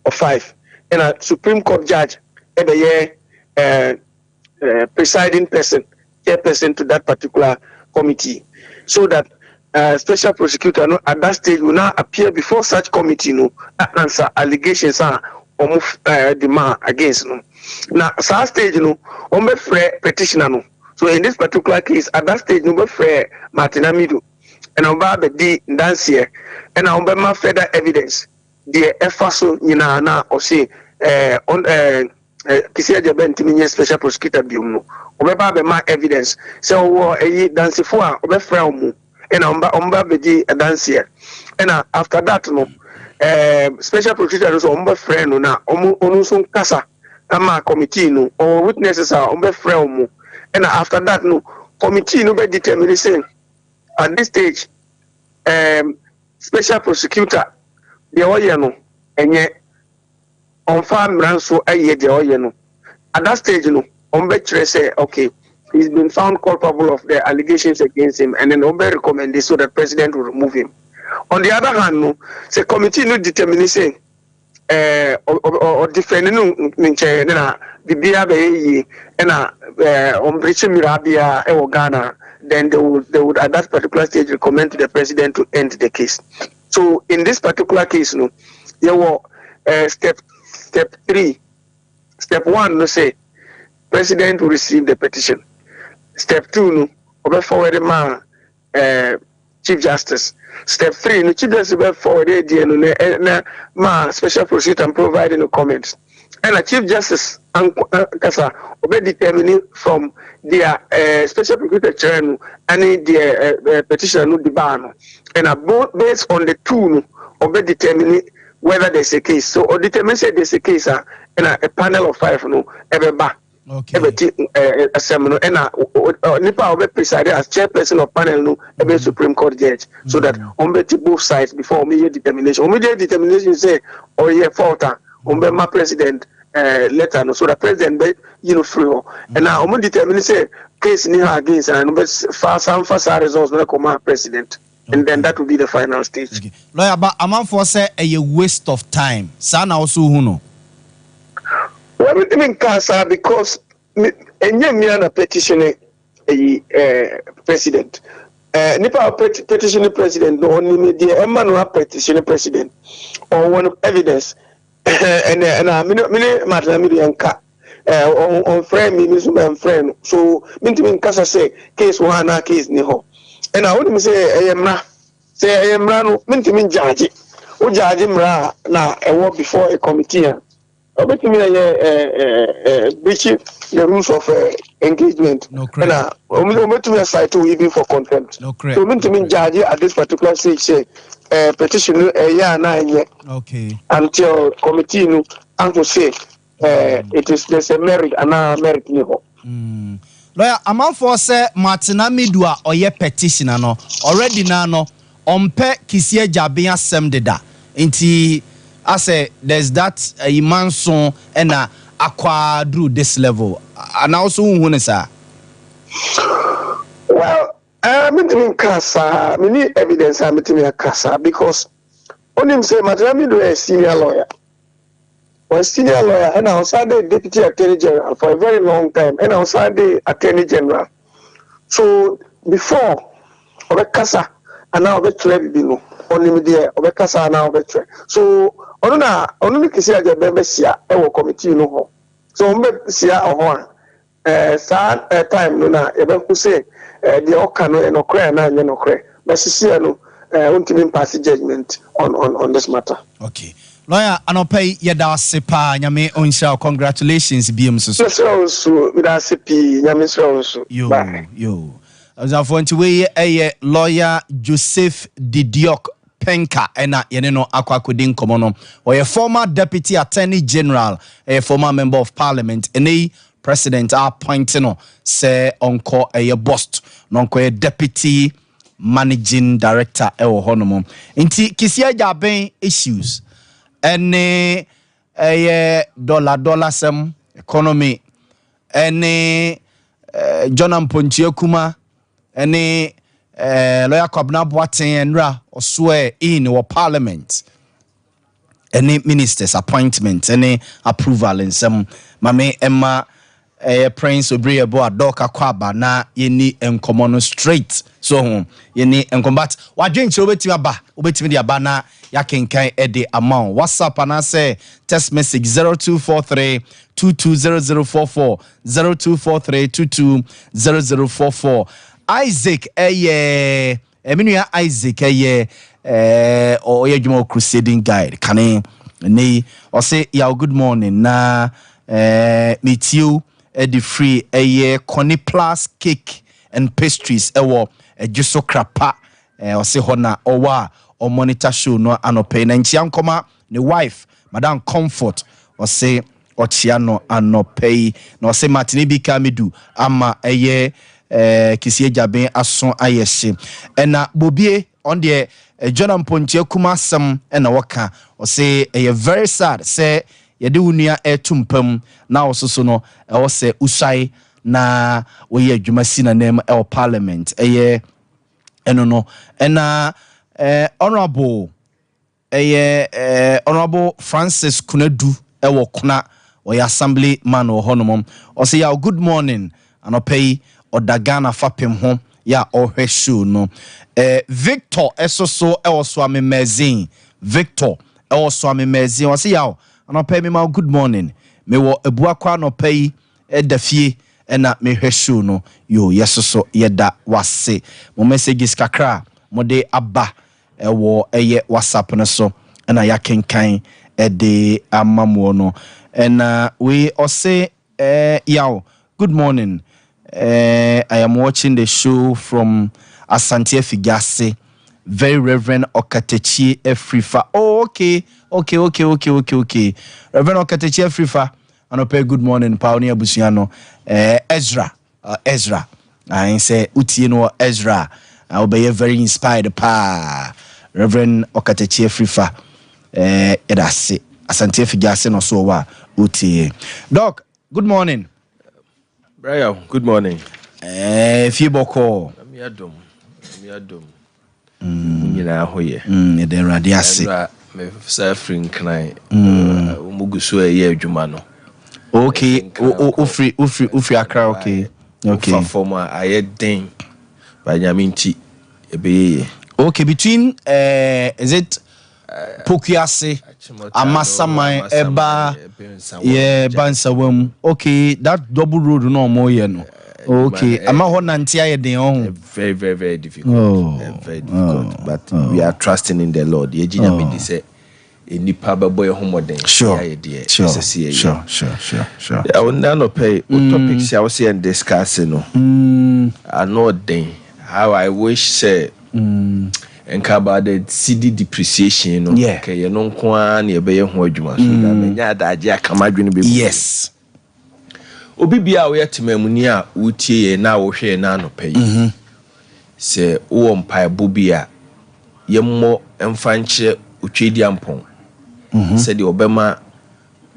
of five, ɛna Supreme Court judge ɛbɛyɛ presiding person, chairperson to that particular committee, so that special prosecutor no at that stage will now appear before such committee no, answer allegations a wɔn demand against no. Na saa stage no, wɔn bɛfrɛ petitioner no. So in this particular case, at that stage no, bɛfrɛ Martin Amidu, ɛna wɔn ba abɛdi ndanseɛ, ɛna wɔn bɛma further evidence deɛ ɛfa so nyinaa na ɔse ɛɛ ɔn ɛɛ Kissi Agyebeng ntumi nyɛ special prosecutor biom no. Ɔbɛba abɛma evidence sɛ ɔwɔ ɛyi dansefo a ɔbɛfrɛ wɔn mu, ɛna wɔn ba abɛdi adanseɛ. Ɛna after that no, special prosecutor no so, wɔn bɛfrɛ no na wɔn ɔno nso nkasa ama committee no. Ɔwɔ witnesses a wɔn bɛfrɛ wɔn mu, ɛna after that no, committee no bɛ determine sɛ at this stage special prosecutor deɛ ɔyɛ no, ɛnyɛ ɔnfa mmara nso ɛyɛ deɛ ɔyɛ no. At that stage no, wɔn bɛkyerɛ sɛ okay, he's been found culpable of the allegations against him, and then wɔn bɛ recommend it so that president will remove him. On the other hand no, sɛ committee no determine sɛ ɔdefend no ne nkyɛn ne na biribiara bɛyɛ yie, ɛna ɔmperekye mmira biara ɛwɔ Ghana, then they would at that particular stage recommend to the president to end the case. So in this particular case no, yɛwɔ step three. Step one no sɛ president will receive the petition. Step two no, ɔbɛ forward ma chief justice. Step three no, chief justice bɛ forward ediɛ no na ma special prosecutor and provide no comments, ɛna chief justice ankasa ɔbɛ determine from deɛ special prosecutor kyerɛ no ɛne deɛ petitioner no di baa no, ɛna both based on the two no, ɔbɛ determine whether there's a case. So ɔ determine sɛ there's a case a, ɛna a panel of five no ɛbɛba ɛbɛti asɛm no, ɛna nipa a ɔbɛ preside as chairperson of panel no ɛbɛ Supreme Court judge, so that wɔn bɛ ti both sides before wɔn yɛ determination. Wɔn yɛ determination sɛ ɔyɛ fault a, wɔn bɛ ma president letter no so that president bɛ yi no firi hɔ. Ɛna wɔn determine sɛ case ni ha against no, bɛ fa sanfa saa results no kɔ ma president, and then that will be the final stage. Okay. Lawyer, ba amanfoɔ sɛ ɛyɛ waste of time saa na ɔso hu no. Well, mi nka saa because ɛnyɛ mmea na petition ɛyi president. Nipa a petition president no, ɔnim deɛ ɛma no a petition president, ɔwɔ no evidence. Ɛna mene Martin mi deɛ nka ɔnfrɛ mi nso mɛnfrɛ no, so mintumi nkasa sɛ case wɔ ha anaa case ni hɔ. Ɛna wonim sɛ ɛyɛ mmara, sɛ ɛyɛ mmara no, mintumi ngyaagye. Wogyaagye mmara a na ɛwɔ before a committee a, ɔbɛtumi ayɛ ɛɛ ɛɛ breach the rules of engagement, ɛna ɔbɛtumi acite wo even for contempt. So mintumi ngyaagye at this particular stage sɛ petition no ɛyɛ anaa ɛnyɛ until committee no anko sɛ it is there's a merit anaa merit ni hɔ. Lawyer, amanfoɔ sɛ Martin Amidu a ɔyɛ petitioner no already na no ɔmpɛ Kissi Agyebeng asɛm deda, nti asɛ there's that manso ɛna akɔ aduru this level, anaa nso huhu ne saa? Well, mentumi nka saa. Meni evidence a metumi aka saa because onim sɛ Martin Amidu yɛ senior lawyer, was senior lawyer, ɛna ɔsan de deputy attorney general for a very long time, ɛna ɔsan de attorney general. So before ɔbɛkasa anaa ɔbɛtwerɛ bibi no, ɔnim deɛ ɔbɛkasa anaa ɔbɛtwerɛ. So ɔno na ɔno ne Kissi Agyebeng bɛhyia ɛwɔ committee no hɔ. So wɔn bɛhyia ɔhɔ a, saa time no na yɛbɛho sɛ deɛ ɔka no yɛ nɔkorɛ anaa nyɛ nɔkorɛ. Bɛsisia no, ɔntumi mpass judgement on this matter. Okay, lawyer, anɔpa yi yɛda ase paa. Nyame ɔnhyira wo. Congratulations biom so so. Mesrɛ wo nso, meda ase pii. Nyame nhyira wo nso. Yo. Yo, abusuafoɔ, nti wei ɛyɛ Lawyer Joseph Didiok Penka, ɛna yɛne no akɔ akɔdi nkɔmmɔ no. Ɔyɛ former deputy attorney general, ɛyɛ former member of parliament. Ɛnɛ yi president appoint no sɛ ɔnkɔ ɛyɛ BOST na ɔnkɔyɛ deputy managing director ɛwɔ hɔnom. Nti Kissi Agyebeng issues ɛne ɛyɛ dollar dollar sɛm, economy, ɛne John Ampontua Kuma, ɛne lawyer Kwabena Boateng nwura ɔsoɛ in wɔ parliament. Ɛne ministers appointment ɛne approval nsɛm. Maame ɛma ɛyɛ Prince Obiriyɛbo a Doc akɔ aba na yɛni nkɔmmɔ no straight so ho. Yɛni nkɔmmɔ, but wadwenkyerɛ wobɛtumi aba, wobɛtumi de aba na yɛakenkan ɛde ama wo. WhatsApp anaasɛ text message, 0243 220044, 0243 220044. Isaac, ɛyɛ ɛme nua Isaac, ɛyɛ ɔyɛ adwuma wɔ Crusading Guide kane ne. Ɔse, "Yaw, good morning na metio ɛde free ɛyɛ Connie Plus Cake and Pastries ɛwɔ ɛgye so krapa." Ɔse hɔ na ɔwɔ a ɔmonitor show no anɔpɛ yi. Na nkyia nkɔma ne wife, Madam Comfort. Ɔse ɔkyea no anɔpɛ yi na ɔse Martin bi ka medu ama ɛyɛ Kisi Agyaben aso ayɛ hye. Ɛna Bobie ɔn deɛ, John Mpontua kuma asɛm ɛna wɔka. Ɔse ɛyɛ very sad sɛ yɛde wo nua ɛto mpam na ɔso so no ɛwɔ sɛ usae na wɔyɛ adwuma si n'anim ɛwɔ parliament. Ɛyɛ ɛno no. Ɛna honorable, ɛyɛ Honorable Francis Kunadu ɛwɔ Kuna, ɔyɛ assembly man wɔ hɔnom. Ɔsɛ, "Yaw, good morning." Anɔpɛ yi ɔda Ghana fapem ho yɛ a ɔrehwɛ show no. Victor ɛso so ɛwɔ Soame Magazine. Victor ɛwɔ Soame Magazine, ɔsɛ, "Yaw, anɔpɛ yi mema good morning. Mewɔ Abuakɔ anɔpɛ yi, ɛda fie ɛna mehwɛ show no." Yo, yɛso so yɛda wase. Mo messages kakra a mode aba ɛwɔ ɛyɛ WhatsApp no so ɛna yɛakenkan ɛde ama moɔ no. Ɛna wei ɔse, "Yaw, good morning. I am watching the show from Asante Afigase. Very Reverend Okatakyie Afrifa." Oh, okay. Reverend Okatakyie Afrifa, anɔpɛ good morning paa ne abusua no. Ezra, Ezra ahen sɛ wotie no wɔ Ezra a, wobɛyɛ very inspired paa. Reverend Okatakyie Afrifa, yɛda ase. Asante Afigase no so wɔ a wotie. Doc, good morning. Brian, good morning. Fie bɔkɔɔ? Nyame adom, Nyame adom. Mo nyinaa ho yɛ. Yɛda Awurade ase. Ɛnura mesa firi Nkran. Wɔn gu so a ɛyɛ adwuma no. Okay, wofiri Accra, okay. Wofa fam a ayɛ den. Ba Nyame nti ɛbɛyɛ yie. Okay, between is it Pokuase, Amasaman, ɛba yɛ ba Nsawam? Okay, that double road no ɔmo yɛ no, okay, ama hɔ nante ayɛ den ɔho. Very, very, very difficult. Oh, Very difficult. But we are trusting in the Lord. Yɛgye Nyame di sɛ nipa bɛbɔ yɛn ho mmɔden. Yɛayɛ deɛ ɛsɛ sɛ yɛyɛ. sure. Wo nna anɔpɛ yi, wo topics a wo sɛ yɛn discuss no, ano ɔden. How I wish sɛ nka about the cedi depreciation no, kɛ yɛn no nko ara na yɛbɛyɛ ho adwuma so that menya adagye akama adwene bebree. Obi bia a woyɛ temamuni a wotie yɛn na wohwɛ yɛn na anɔpɛ yi, sɛ wowɔ mpaebɔ bi a yɛmmɔ mfa nkyerɛ Otweaduampɔn sɛdeɛ ɔbɛma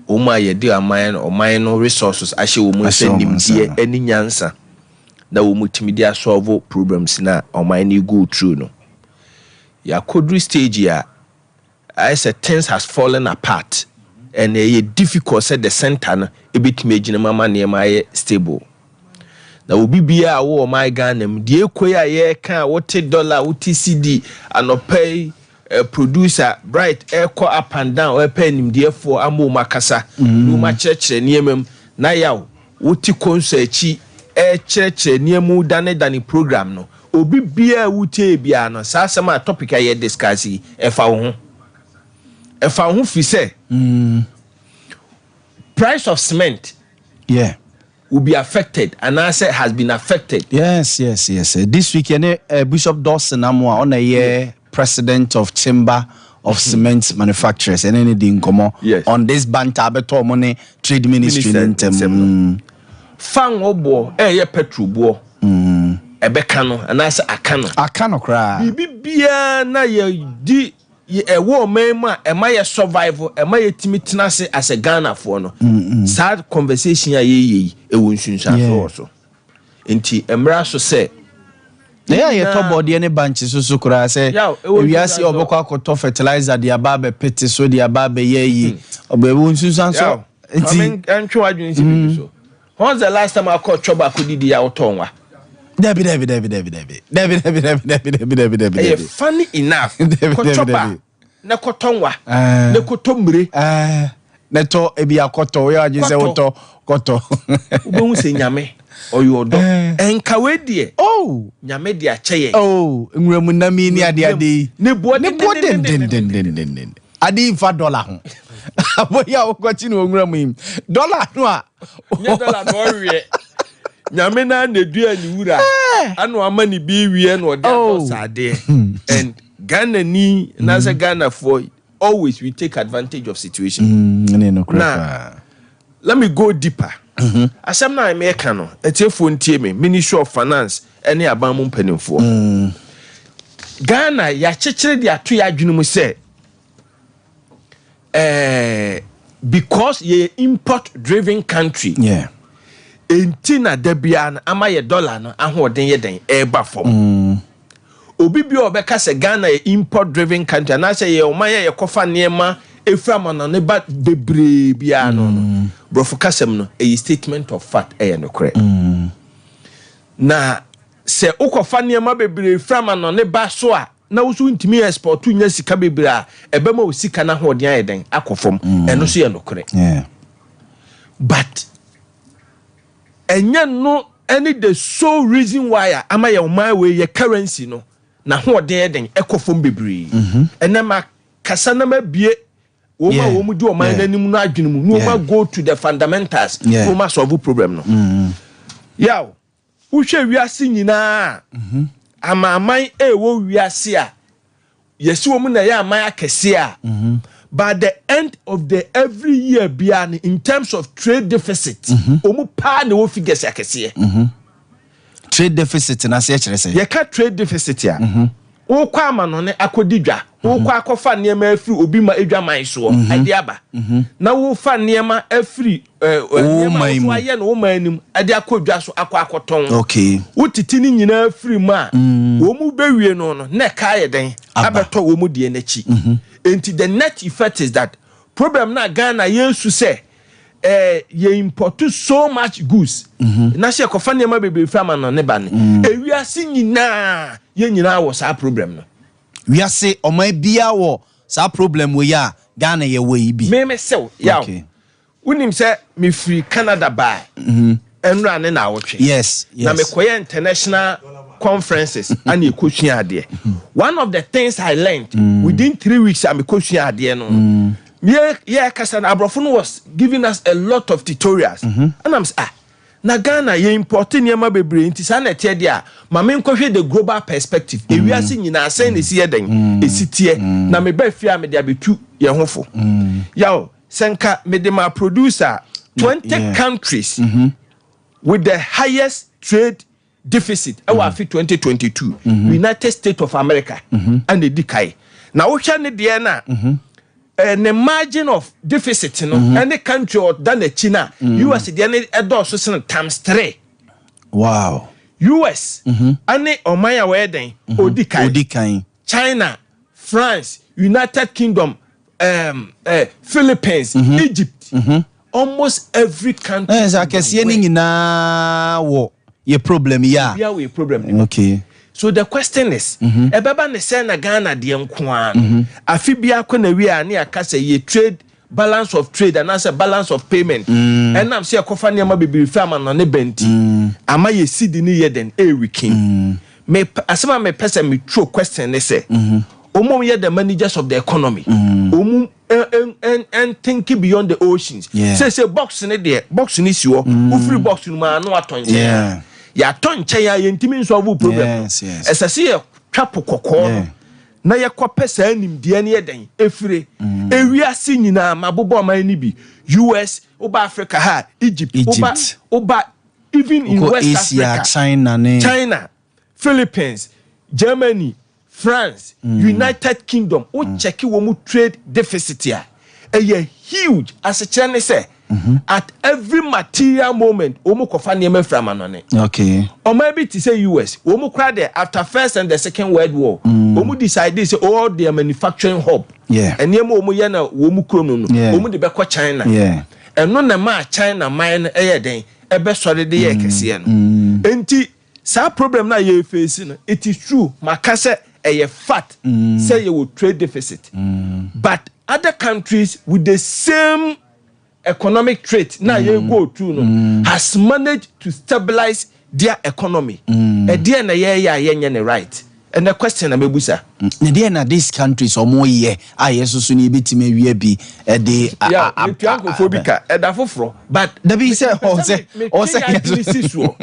wɔn a yɛde aman ɔman no resources ahyɛ wɔn mu Ahyɛ sɛ wɔn nsa. Nimdeɛ ne nyansa na wɔn tumi de asolve problems na ɔman no go through no. Yɛakɔduru stage a ayɛ sɛ things has fallen apart and ɛyɛ difficult sɛ the center no ebɛtumi agyina mu ama nneɛma ayɛ stable. Na obi biara a wowɔ ɔman Ghana mu deɛ, ekɔ yi a yɛreka a wote dollar, wote cedi anɔpa yi, producer Bright ɛkɔ up and down, ɛpɛ nimdeɛfoɔ ama wɔn akasa na wɔn akyerɛkyerɛ nneɛma mu, na yaw wote kɔnso akyi ɛkyerɛkyerɛ nneɛma mu danedane program no. Obi biara a wotie biara no, saa asɛm a topic a yɛ discuss yi, ɛfa wo ho, ɛfa wo ho, fi sɛ price of cement will be affected anaasɛ has been affected. Yes. This week, yɛne Bishop Dawson Amoa, ɔna yɛ president of Chamber of Cement Manufacturers, ɛne ne di nkɔmmɔ on this banter abɛtɔ ɔmo ne Trade Ministry ne Minister ntɛm. nsɛm no. Fango boɔ ɛyɛ petrol boɔ ɛbɛka no anaasɛ aka no. Aka no koraa. Biribi biara na yɛdi ɛwɔ ɔman mu a ɛma yɛ survive, ɛma yɛtumi tena ase as a Ghanafoɔ no, saa conversation a yɛyɛ yi ɛwɔ nsunsuanso wɔ so. Nti mmerɛ so sɛ Na yɛ a yɛtɔ bɔɔdeɛ ne bankye so so koraa sɛ ewiase ɔbɛkɔ akɔtɔ fertilizer de aba abɛpete so de aba abɛyɛ yi ɔbɛwo nsunsuanso. Nti ɛntwe w'adwene nsi biribi so. When's the last time akɔ twɔba akɔdidi a wotɔ nwa? Dabi, dabi, dabi, dabi, dabi, dabi, dabi, dabi, dabi, dabi, dabi, dabi. Ɛyɛ funny enough. Kɔ twɔba na kɔtɔ nwa na kɔtɔ mmire. Na tɔ ebi akɔtɔ oyɛ adwene sɛ wotɔ kɔtɔ. Wobɛhu sɛ Nyame ɔyɛ ɔdɔ. Ɛnka wei deɛ. Oh. Nyame de akyɛ yɛn. Oh, nwura mu nam yi ne ade ade yi. Ne boɔ Ne boɔ dendendendenden. Ade yi nfa dɔla ho. Aboɔ yi a wokɔkye no wɔ nwura mu yi, dɔla no a. Nyɛ dɔla na ɔweɛ. Nyame naa na edua ne wura. Ana wama ne bi wie na ɔde adɔ saadeɛ. And Ghana ni na sɛ Ghana foɔ, always we take advantage of situation. Na let me go deeper. Asɛm na meka no, atiefoɔ ntie me, Ministry of Finance ɛne aban mu mpanimfoɔ. Ghana yɛakyekyere de ato yɛ adwene mu sɛ because yɛyɛ import driven country. Enti na da biara no ama yɛ dollar no ahoɔden yɛ den ɛreba fam. Obi bi a ɔbɛka sɛ Ghana yɛ import driven country anaasɛ yɛ ɔman yɛ yɛkɔfa nneɛma efiri amanɔne ba bebree biara no, borɔfo kasɛm no ɛyɛ statement of fact, ɛyɛ nokorɛ. Na sɛ wokɔfa nneɛma bebree firi amanɔne ba so a, na woso ntumi export nya sika bebree a, ɛbɛma wo sika no ahoɔden ayɛ den akɔ fam. Ɛno nso yɛ nokorɛ. But ɛnyɛ no ɛne the sole reason why a ama yɛ ɔman wei yɛ currency no na ahoɔden yɛ den ɛkɔ fam bebree. Ɛnɛ ma kasa na ma bie wɔn a wɔn di ɔman n'anim no adwene mu na wɔn go to the fundamentals na wɔn solve problem no. Yaw, wohwɛ wiase nyinaa, amaaman ɛwɔ wiase a yɛsi wɔn na ɛyɛ aman akɛseɛ a, by the end of the every year biara no, in terms of trade deficit, wɔn paa na ɛwɔ figures akɛseɛ. Trade deficit na se kyerɛ sɛ? Yɛka trade deficit a, wokɔ amanɔne akɔdi dwa, wokɔ akɔfa nneɛma afiri obi ma edwaman soɔ ɛde aba, na wofa nneɛma afiri nneɛma man a mu. woso ayɛ no wo man anim ɛde akɔ dwa so akɔ akɔtɔn. Wotete ne nyinaa firi mu a, wɔn mu bɛwie no na ɛka ayɛ dɛn? Aba. Abɛtɔ wɔn mu deɛ n'akyi. Nti the net effect is that problem na Ghana yɛsu sɛ yɛ import so much goods na sɛ yɛkɔfa nneɛma bebree firi ama no ne ba no, ewiase nyinaa, yɛn nyinaa wɔ saa problem no. Wiase ɔman biara wɔ saa problem wɔ yi a Ghana yɛ wɔ yi bi. Mímí sɛw yaw, wonim sɛ mefiri Canada baa ɛnura ne na awɔtwe na mekɔyɛ international conferences ana ɛkɔsua adeɛ. One of the things I learned within 3 weeks a mekɔsua adeɛ no, yɛ kasa no, aborɔfo no was giving us a lot of tutorials, ɛna m sɛ, ah, na Ghana yɛ import nneɛma bebree, nti saa na ɛteɛ deɛ a, ma menkɔhwɛ the global perspective, ewiase nyinaa sɛn na esi yɛ dɛn esi teɛ, na meba fie a mede abɛtu yɛn ho fo. Yaw, sɛ nka mede ma producer 20 countries with the highest trade deficit ɛwɔ afe 2022, United States of America ɛna edi kae. Na wohwɛ ne deɛ no a, ne margin of deficit no ɛne country ɔda n'akyi no a, US deɛ no ɛdɔɔso sene times three. US ɛne ɔman a wɔyɛ dɛn odi kae. Odi kan. China, France, United Kingdom, Philippines, Egypt, almost every country. Ɛn sɛ akɛseɛ no nyinaa wɔ yɛ problem yi a. Obiara wɔ yɛ problem ni. So the question is, ɛbɛba ne sɛ na Ghana deɛ nko ara no, afi biako na wi a ne aka sɛ yɛ trade balance of trade anaasɛ balance of payment, ɛnam sɛ yɛkɔfa nneɛma bebree fi ama no ne bɛnti ama yɛ cedi ne yɛ den ɛreweaken. Me asɛm a mepɛ sɛ metro question ne sɛ, wɔn yɛ the managers of the economy, wɔn ɛn think beyond the oceans. Sɛ box ne deɛ, box ne si hɔ, wofiri box no mu a na watɔ nkyɛn a, yɛatɔ nkyɛn a, yɛntumi nsolve problem no. Ɛsɛ sɛ yɛtwa po kɔkɔɔ no na yɛkɔpɛ saa nimdeɛ no yɛ dɛn efire ewiase nyinaa. Ma bobɔ ɔman no bi: US, woba Africa ha, Egypt, woba Egypt. woba even in wokɔ West Asia, Africa, China ne China, Philippines, Germany, France, United Kingdom, wo check wɔn mu trade deficit a, ɛyɛ huge. Asekyerɛ ne sɛ At every material moment, wɔn kɔfa nneɛma firi amanɔne. Ɔman bi te sɛ US, wɔn kora de, after First and the Second World War, wɔn decide sɛ all their manufacturing hub, nneɛma wɔn yɛ na wɔn kurom no, wɔn de bɛkɔ China. Ɛno na maa China man no ɛyɛ den ɛbɛsɔre de yɛ kɛseɛ no. Nti saa problem na yɛ face no, it is true, maka sɛ ɛyɛ fact sɛ yɛwɔ trade deficit, but other countries with the same economic trait na yɛ go through no has managed to stabilize their economy. Ɛdeɛ na yɛyɛ a yɛnyɛ ne right? Ɛnɛ question na mɛbusa. Na deɛ na these countries ɔmo yɛ a yɛ soso no yɛbɛtumi awia bi ɛde Ya, metua nkurɔfoɔ bi ka ɛda foforɔ, but Dabi sɛ ɔsɛ yɛ si soɔ,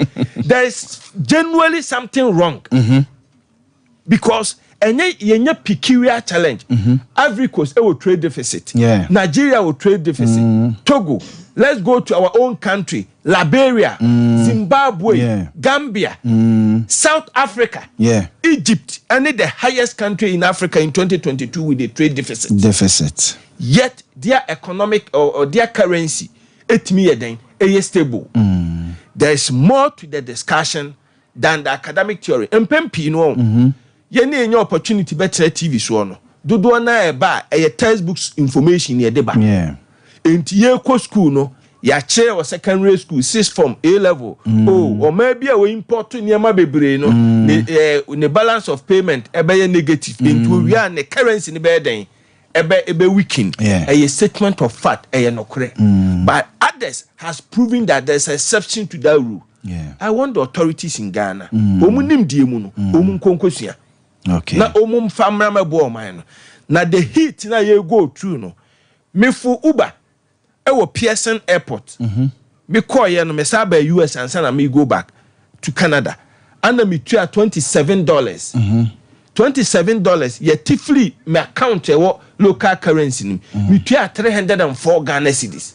there is genuinely something wrong because ɛnyɛ yɛnyɛ peculiar challenge. Ivory Coast ɛwɔ trade deficit. Nigeria wɔ trade deficit. Togo, let's go to our own country, Liberia, Zimbabwe, Gambia, South Africa, Egypt ɛne the highest country in Africa in 2022 with a trade deficit. Deficit. Yet their economic or their currency etumi yɛ den, ɛyɛ stable. There is more to the discussion than the academic theory. Mpɛn pii no, yɛn ne yɛnya opportunity bɛtena TV soɔ no, dodoɔ naa ɛba a, ɛyɛ textbooks information yɛde ba. Nti yɛkɔ school no, yɛakyerɛ wɔ secondary school, sixth form, A level, oh, ɔman bi a wɔ import nneɛma bebree no, ne balance of payment ɛbɛyɛ negative. Nti owia a, ne currency ne bɛyɛ den, ɛbɛ weaken. Ɛyɛ statement of fact, ɛyɛ nokorɛ, but others has proven that there is exception to that rule. I want the authorities in Ghana, wɔn nimdie mu no, wɔn nkonkosua na wɔn mfa mmara mɛboa ɔman no. Na the heat na yɛ go through no, mefo Uber ɛwɔ Pearson Airport. Me kɔɔyɛ no, me sa ba US ansa na me go back to Canada, ana me tua $27. $27 yɛte firi me account ɛwɔ local currency no mu, me tua 304 Ghana cedis,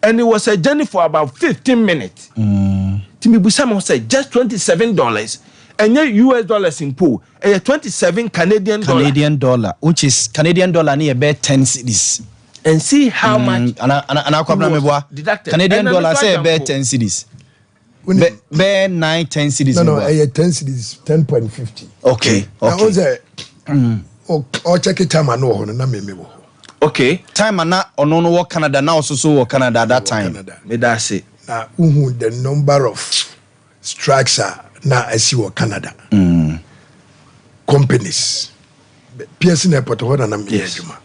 and it was a journey for about 15 minutes. Ti mi busa mo sɛ just $27, ɛnyɛ US dollars mpo, ɛyɛ 27 Canadian dollar. Canadian dollar, which is Canadian dollar ne yɛ bɛ 10 cedis. And see how much Ana kwabena meboa? Deducted. Canadian dollar sɛ yɛ bɛ 10 cedis, bɛɛ 9, 10 cedis. No, ɛyɛ 10 cedis, 10.50. Na o sɛ ɔkyɛke time ano wɔ hɔ no, na meme wɔ hɔ. Time ana ɔno no wɔ Canada, na ɔso so wɔ Canada at that time. Canada. Meda ase. Na wohu the number of strikes a na asi wɔ Canada. Companies, Pearson Airport hɔ na na meyɛ adwuma.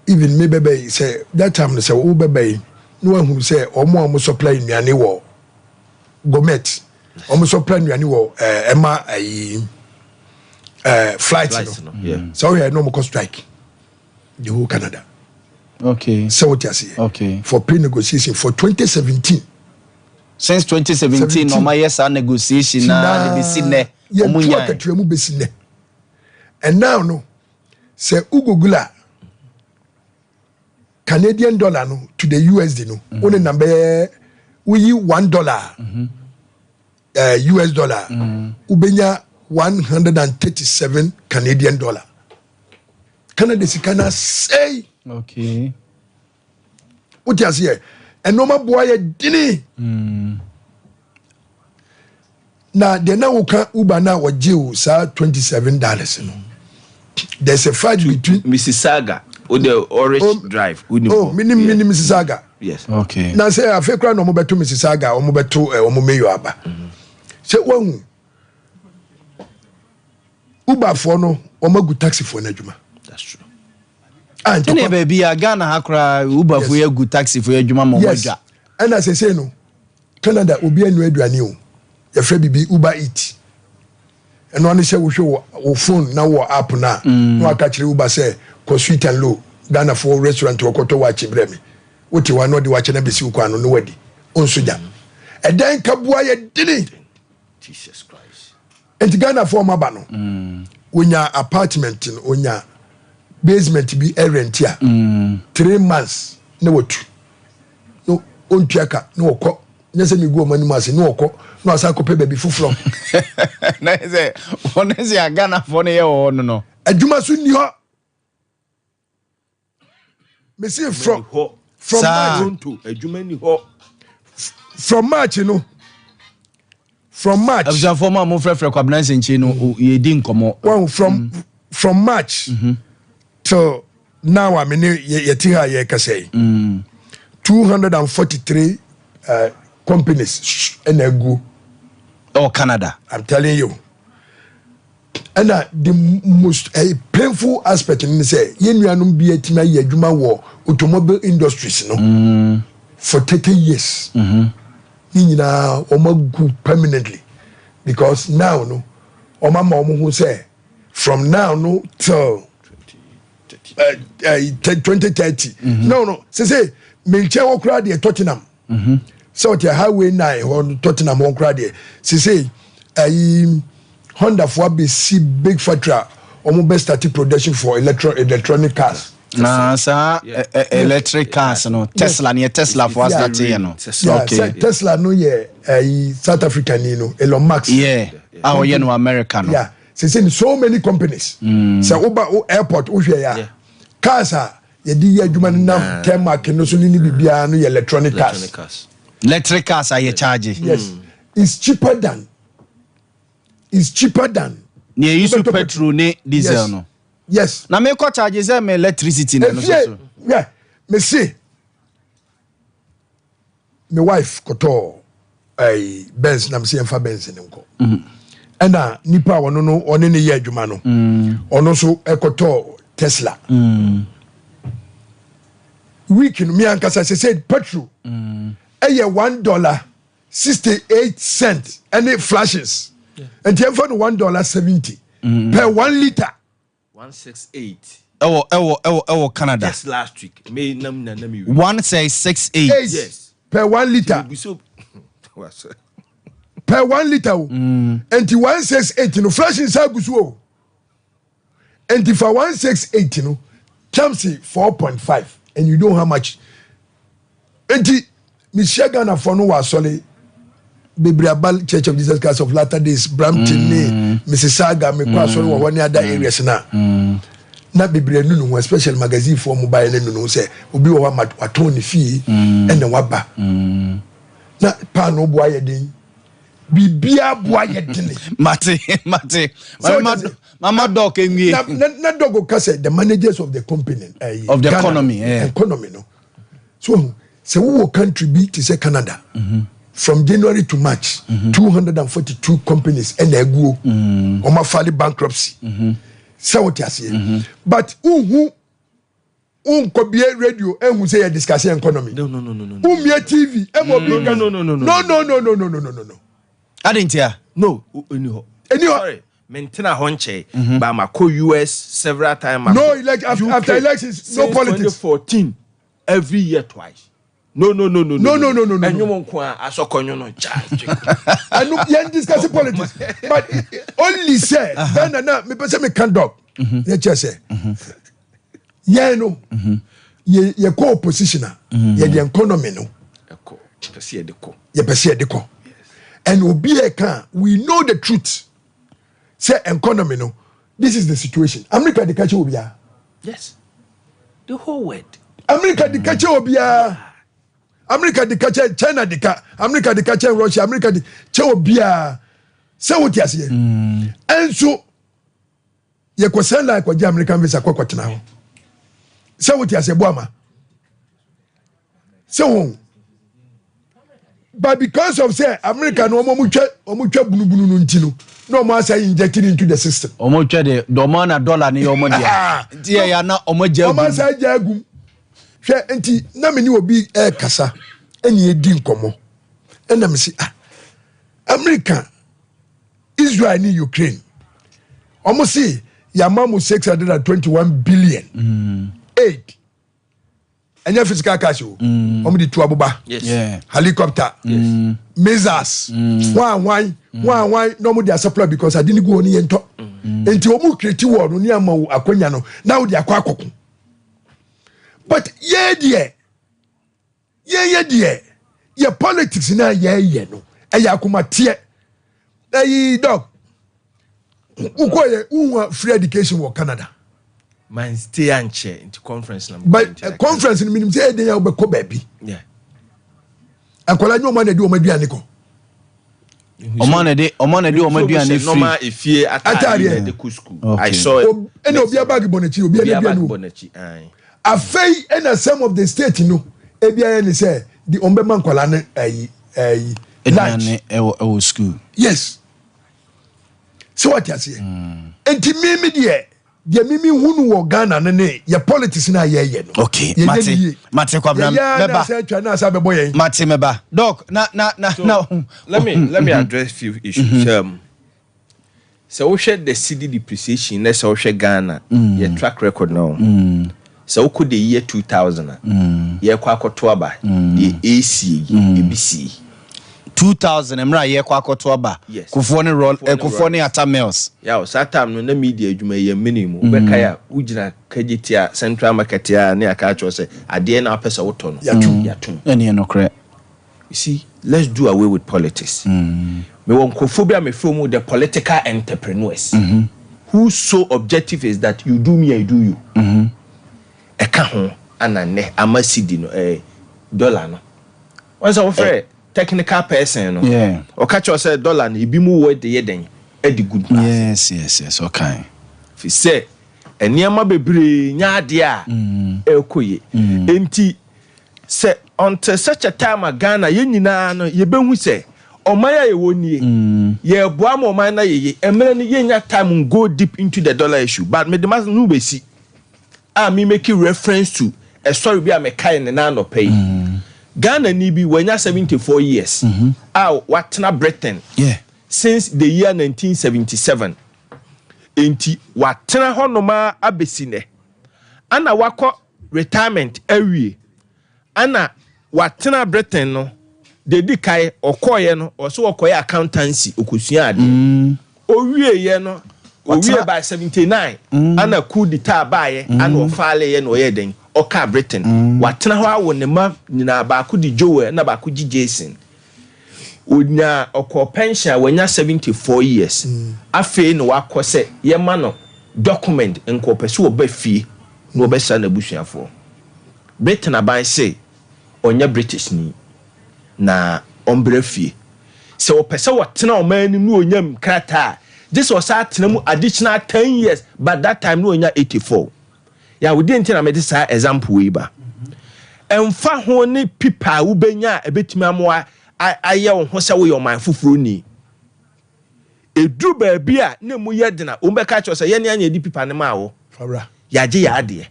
Even me bɛbɛ yi sɛ that time no, sɛ wo bɛbɛ yi na wahu sɛ ɔmo a ɔmo supply nnuane wɔ gourmet, ɔmo supply nnuane wɔ ɛma ayi flight no, sɛ wohwɛ na ɔmo kɔ strike the whole Canada. Sɛ wote aseɛ? For pre negotiation for 2017. Since 2017 na ɔmo ayɛ saa negotiation na de besi nnɛ ɔmo yɛntu nyan. Akatua mu besi nnɛ. And now no, sɛ wogoogle a, Canadian dollar no to the USD no, wo ne nam bɛyɛ, woyi $1 US dollar, wobɛnya 137 Canadian dollar. Canada sika no asɛe. Wote aseɛ? Ɛnɔɔma boa yɛ dene. Na deɛ na woka Uber na wɔgye wo saa $27 no, there's a fight between Mississauga o, the Orange Drive. Oh, minim. Minim Mississauga. Na sɛ afei koraa na ɔmo bɛto Mississauga, ɔmo bɛto ɔmo mayor aba sɛ wahu Uberfoɔ no, ɔmo agu taxifoɔ no adwuma. That's true. A ɛne ntɔkwa. Baabi a Ghana ha koraa, Uberfo yɛ gu taxifo yɛ adwuma ma ɔmo adwa. Ɛna sese no, Canada obi anu aduane o, yɛfrɛ bibi Uber Eat. Ɛno ano sɛ wohwɛ wɔ wo phone na wɔ app no a, na waka kyerɛ Uber sɛ kɔ Sweet and Low, Ghanafoɔ restaurant, wɔkɔtɔ wakye brɛ me. Wote hɔ a, na ɔde wakye no abɛsi wo kwan no na wadi ɔnso gya. Ɛdɛn kaboa yɛ dene. Jesus Christ. Nti Ghanafoɔ ɔmo aba no, wonya apartment no, wonya basement bi ɛrent a, 3 months na watu na ɔntua ka na wɔkɔ. Nyɛ sɛ megu ɔmo anim ase, na wɔkɔ na wasan akɔpɛ baabi foforɔ. Na sɛ ɔno sɛ a Ghanafoɔ no yɛ wɔ hɔ no. Adwuma so nni hɔ, mesi from Hɔ. From Saa. March. Toronto adwuma ni hɔ. From March no, from March. Abusuafoɔ mu a mofrɛfrɛ Kwabena Nsɛnkyi no, yɛdi nkɔmmɔ. Well, from March till now a mene yɛte ha a yɛrekasa yi, 243 companies ɛna agu. Ɛwɔ Canada. I'm telling you. Ɛna the most painful aspect ni sɛ yɛn nuanom bi atumi ayɛ adwuma wɔ automobile industries no for 30 years. Ne nyinaa wɔn agu permanently because now no wɔn ama wɔn ho sɛ from now no till 2030. No, sese me nkyɛn hɔ koraa deɛ, Tottenham sɛ ɔte Highway 9 hɔ no, Tottenham hɔ koraa deɛ, sese ayi Honda fo abɛsi big factory a wɔn bɛ start production for electronic cars. Na saa electric cars no, Tesla neɛ Tesla fo astart yɛ no. Yeah, sɛ Tesla no yɛ ayi South Africa ni no, Elon Musk. Yeah, a ɔyɛ no America no. Yeah, sese ni so many companies. Sɛ woba wo airport wohwɛ yɛ a, cars a yɛde yɛ adwuma no nam tarmac no so ne biribiara no yɛ electronic cars. Electronic cars. Electric cars a yɛ charge. Yes, it's cheaper than nea eyi so wobɛtɔ petrol ne diesel no. Na mekɔ charge sɛ me electricity na no so efie so. Yeah, me se me wife kɔtɔɔ ɛyi Benz na me se yɛmfa Benz ne nkɔ, ɛna nipa a ɔno no ɔne ne yɛ adwuma no, ɔno nso ɛkɔtɔɔ Tesla week no. Mi ankasa sɛ petrol ɛyɛ $1.68 ɛne flashes, nti yɛmfa no $1.70 per 1 litre. 168. Ɛwɔ Canada. Just last week. May nam na nam. 1668. Eight. Per 1 litre. So Per 1 litre o. Nti 168 no, flash nsa agu so o. Nti fa 168 no times 4.5 and you know how much. Nti mehyia Ghanafoɔ no wɔ asɔre bebree aba, Church of Jesus Christ of Latter Days, Brampton ne Mississauga. Mekɔ asɔre wɔ hɔ ne other areas na bebree anu ne ho, especially magazine foɔ mo baeɛ no anu ne ho sɛ obi wɔ hɔ ama watɔn ne fie ɛna waba na paano boa yɛ den, biribiara boa yɛ dene. Mate, mate. So mama mama Doc enwie. Na Doc ka sɛ the managers of the company Of the Ghana, economy, yeah. Economy no so sɛ wowɔ country bi te sɛ Canada, from January to March, 242 companies ɛna aguo, ɔmo afile bankruptcy, sɛ wote aseɛ, but wohu wonkɔbie radio ehu sɛ yɛ discuss economy. No. Wommie TV ɛma obi nka. No. No. Adi ntia. No, ɛni hɔ. Ɛni hɔ. Sorry, mentena hɔ nkyɛn. But makɔ US several times. No after elections, no Since politics. 2014, every year twice. No. No. Ɛnwom nko a asɔkɔnwo no kya. Ɛnu yɛn discuss politics, but only sɛ Ghana na mepɛ sɛ meka, Doc, yɛ kyerɛ sɛ yɛn no yɛ yɛkɔ opposition a, yɛde economy no Ɛkɔ. Pɛ sɛ yɛde kɔ. Yɛpɛ sɛ yɛde kɔ, and obi yɛ ka, we know the truth sɛ economy no, this is the situation. America de ka kyerɛ obiara. Yes. The whole world. America de ka kyerɛ obiara, America de ka kyerɛ China, de ka America de ka kyerɛ Russia, America de kyerɛ obiara sɛ wote aseɛ. Ɛnso yɛkɔ sɛn line kɔgye American visa kɔtena hɔ sɛ wote aseɛ boama sɛ wɔn, but because of sɛ America no wɔn twa bunubunu no nti no na wɔn asa injected into the system. Ɔmo twɛ de dɔmɔ na dollar ne yɛ ɔmo deɛ nti yɛ ya na ɔmo gya wɔn egu. asa agya agum. Hwɛ, nti na me ne obi ɛɛkasa ɛne edi nkɔmɔ ɛna me si, ah, America, Israel ne Ukraine, wɔn si yamma mo 621 billion aid. Ɛnyɛ physical cash o, wɔn de tu aboba, helicopter, missiles, hwan hwan hwan hwan na wɔn de asupply because ade ne gu hɔ ne yɛn tɔ. Nti wɔn create wɔ no ne ama wo akonya no na wɔde akɔ akɔko. But yɛn deɛ, yɛn yɛ deɛ yɛ politics na yɛyɛ no ɛyɛ akomateɛ. Ɛyi, Doc, wokɔ yɛ wohu free education wɔ Canada. Man stay ankyɛ nti conference na but conference no menim sɛ ɛdɛn a wobɛkɔ baabi. Akwadaa nyɛ ɔma na ɛde ɔma aduane kɔ. Ɔmo na de ɔmo aduane firi. Normal efie ataade na ɛde kɔ school. I saw it. Ɛna obi bag bɔ n'akyi, obi aduane wɔ n'akyi. Afei ɛna some of the state no ebi ayɛ ne sɛ de ɔmo bɛma nkwadaa no ɛyi lunch. Aduane ɛwɔ school. Yes, sɛ wate aseɛ, nti mímí deɛ mímí hunu wɔ Ghana no ne yɛ politics na yɛyɛ no. Okay, mate, mate, Kwabena. Mɛba sɛ atwa na asa bɛbɔ yɛn. Mate, mɛba, Doc, na So, na. Let me address few issues. Sɛ wohwɛ the cedi depreciation na sɛ wohwɛ Ghana yɛ track record no, sɛ wokɔ the year 2000 a yɛkɔ akɔto aba, deɛ ɛsie yi ebi sie. 2000 mmerɛ a yɛkɔ akɔto aba. Yes. Kufuor ne Roll Kufuor ne Kufuor ne Rawlings. Atta Mills. Yaw, saa time no na media adwuma yɛ mini mu. Wobɛkae a, wogyina Kejetia Central Market a ne aka akyerɛ sɛ adeɛ na wopɛ sɛ wotɔ no Yɛatom. Yɛatom. Ɛne yɛ nokorɛ. You see, let's do away with politics. Mewɔ nkurɔfoɔ bi a mefrɛ mu the political entrepreneurs whose sole objective is that you do me, I do you. Ɛka ho ana nnɛ ama cedi no dollar no, wɔn sɛ wofrɛ technical person no, ɔka kyerɛ sɛ dollar no ebi mu wɔ de yɛ den ɛde good pass. Yes, okay. Fi sɛ nneɛma bebree nya adeɛ a ɛrekɔ yie, nti sɛ until such a time a Ghana yɛn nyinaa no yɛbɛhu sɛ ɔman a yɛwɔ nie, yɛboa ma ɔman no yɛye mmerɛ no, yɛnya time go deep into the dollar issue, but mede ma no bɛsi a me make reference to ɛsɔre bi a mekae ne nan anɔpɛ yi. Ghana ni bi wanya 74 years a watena Britain since the year 1977, nti watena hɔnom a abɛsi nɛ, ana wakɔ retirement awie, ana watena Britain no de di kae. Ɔkɔɔyɛ no, ɔsɛ ɔkɔyɛ accountancy, ɔkɔsua adeɛ. Owieɛ no, owie by 79, ana coup d'etat baayɛ, ana ɔfaaleɛ na ɔyɛ den ɔkaa Britain. Watena hɔ awo ne ma nyinaa, baako di Joel na baako di Jason. Onya ɔkɔ pension a wanya 74 years. Afei na wakɔ sɛ yɛma no document nka ɔpɛ sɛ ɔba fie na ɔbɛsra n'abusuafoɔ. Britain aban se ɔnyɛ British ni na ɔmbrɛ fie. Sɛ ɔpɛ sɛ wɔtena ɔman anim na ɔnya krataa a, gye sɛ ɔsan atena mu additional 10 years, but that time na ɔnya 84. Yàwòdì nti na mede saa example yi ba. Ɛmfa ho ne pipa a wobɛnya a ɛbɛtumi amoa ayɛ wo ho sɛ woyɛ ɔman foforɔ ni, ɛduru baabi a na mu yɛ dena, wɔn bɛka kyerɛ sɛ yɛne anya di pipa no maa wo. Fabra. Yɛagye yɛ adeɛ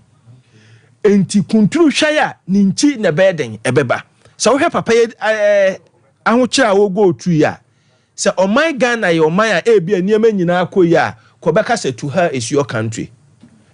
nti kunturu hwɛ a ne nkyi na ɛbɛyɛ den ɛbɛba. Sɛ wohwɛ papa yi ahokyere a wɔgo otu yi a, sɛ ɔman Ghana yɛ ɔman a ebi a nneɛma nyinaa kɔ yi a, kɔbɛka sɛ to her is your country,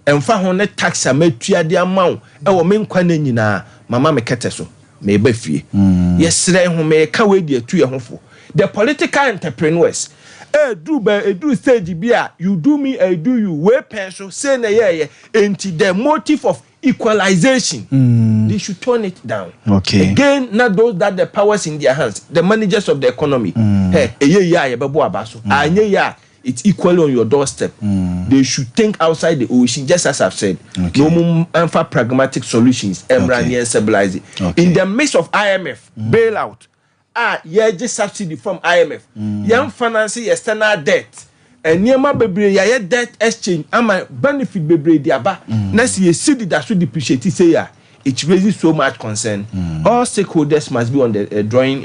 ɛmfa ho ne tax a matua de ama wo ɛwɔ me nkwa ne nyinaa, mama me kɛtɛ so meba fie. Yɛsrɛ ho meka wei de atu yɛ ho fo, the political entrepreneurs, ɛduru bɛ ɛduru stage bi a you do me, I do you, wei pɛn so sei na ɛyɛɛyɛ. Nti the motive of equalization, they should tone it down. Again, not those that the powers in their hands, the managers of the economy. Hey, ɛyɛ yie a yɛbɛbɔ aba so, anyɛ yie a it's equally on your doorstep. They should think outside the ocean, just as I've said. No more mfa pragmatic solutions ɛmra ne stabilize it. In the midst of IMF bailout a yɛgye subsidy from IMF, yɛn finance yɛ external debt, nneɛma bebree, yɛayɛ debt exchange ama benefit bebree de aba, na sɛ yɛsi deda so depreciate sei a, it raises so much concern. All stakeholders must be on the drawing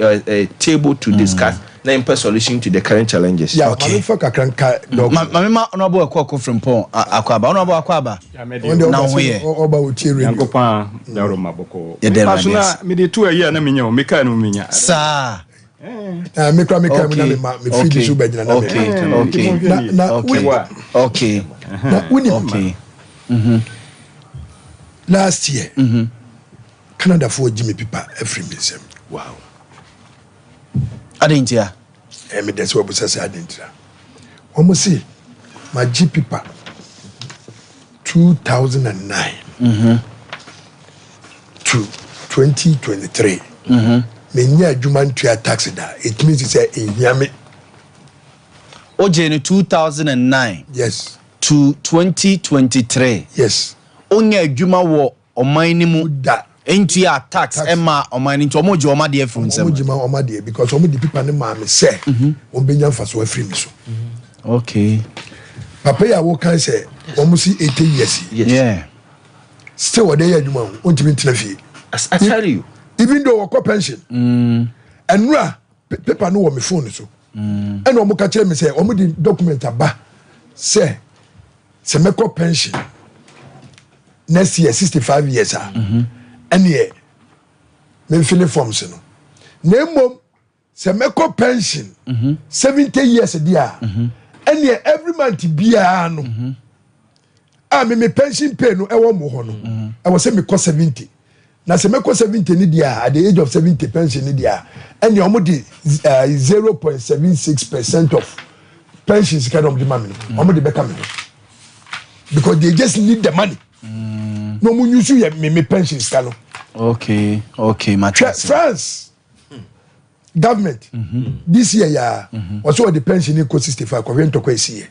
table to discuss na mpɛ solution to the current challenges. Ya, maame, fa kakra nka dɔk. Maame, ma Honorable ɛkɔ ɔkɔ Frimpɔn akɔ aba. Honorable akɔ aba. Wɔn Na deɛ wo yɛ. ɔba otie radio. Nyankopɔn a dawuro ma bɔkɔ. Yɛda Mepa so Awurade na ase. mede to ayi a na menya o, mekae no menya. Saa. Na me kura me kura mu na me ma me firi so bɛgyina na me. Na wuli na wunim last year Canada fo gye me pipa afiri me nsam. Wow. Adi ntia? Ɛyɛ me dɛ sɛ wɔbusa sɛ adi ntira. Wɔn se ma gye pipa 2009 to 2023, menyɛ adwuma ntua tax da. It means sɛ ehia me. O gye no 2009? Yes. to 2023. Yes. Onyɛ adwuma wɔ ɔman no mu. Da. Ntua tax ɛma ɔman no, nti ɔmo gye ɔmo adeɛ firi nsɛm. Ɔmo gye ma ɔmo adeɛ because ɔmo de paper ne maa mi sɛ ɔmo bɛ nya nfaso afiri mi so. Papa yi a wɔkan sɛ wɔn si 80 years yi, still wɔde yɛ adwuma o, ontumi ntena fie. I tell you. Even though wɔkɔ pension. Ɛnura paper no wɔ mi phone so, ɛna wɔn ka kyerɛ mi sɛ wɔn de document aba sɛ mɛkɔ pension next year, 65 years a, ɛneɛ memfill forms no, na mmom sɛ mɛkɔ pension 70 years deɛ a, ɛneɛ every month biara no a me pension pay no ɛwɔ mo hɔ no, ɛwɔ sɛ mekɔ 70. Na sɛ mɛkɔ 70 ni deɛ a, at the age of 70 pension ni deɛ a, ɛneɛ ɔmo de 0.76% of pension sika na ɔmo de ma mi no, ɔmo de bɛka mi ho because they just need the money na ɔmo use yɛ me pension sika no. Okay, mate. Hwɛ, France government this year yaa wɔsɛ wɔde pension ni kɔ 65. Kɔhwɛ ntɔkwa esi yɛ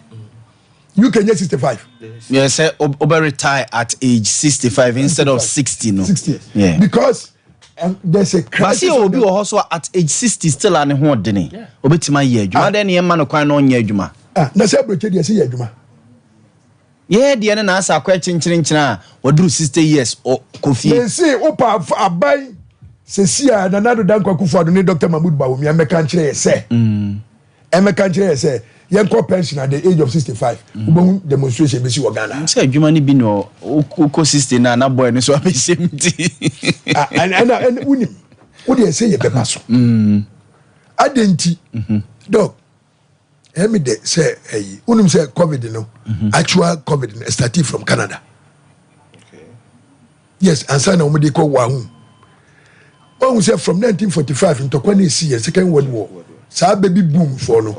UK nye 65. Yeah, sɛ wobɛ retire at age 65 instead of 60 no. 60. Yeah. Because there's a crisis. Basi obi wɔ hɔ so at age 60 still a ne ho ɔdene, obɛtumi ayɛ adwuma. Adɛn ne yɛma no kwan na ɔnyɛ adwuma? Ah, na sɛ aburokye deɛ sɛ yɛ adwuma. Yɛyɛ deɛ no na asa akɔ kyenkyerenkyene a waduru 60 years kɔ fie. Mesi wopa aban sesi a Nana Addo Dankwa Akufo-Addo ne Dr Mahmood Bawumia mɛka nkyerɛ yɛ sɛ ɛmɛka nkyerɛ yɛ sɛ yɛnkɔ pension at the age of 65, wobɛhu demonstration bɛsi wɔ Ghana. Sɛ adwuma no bi na wokɔ 60 na na boy no so abɛhyɛ mu ti. Ah, ɛna wonim wodeɛ sɛ yɛbɛba so adɛn nti, doc, ɛmi dɛ sɛ ɛyi wonim sɛ COVID no, actual COVID no started from Canada. Yes, ansa na wɔn de kɔ wahu wɔn sɛ from 1945 ntɔkwa ne esi yɛ Second World War, saa baby boom foɔ no,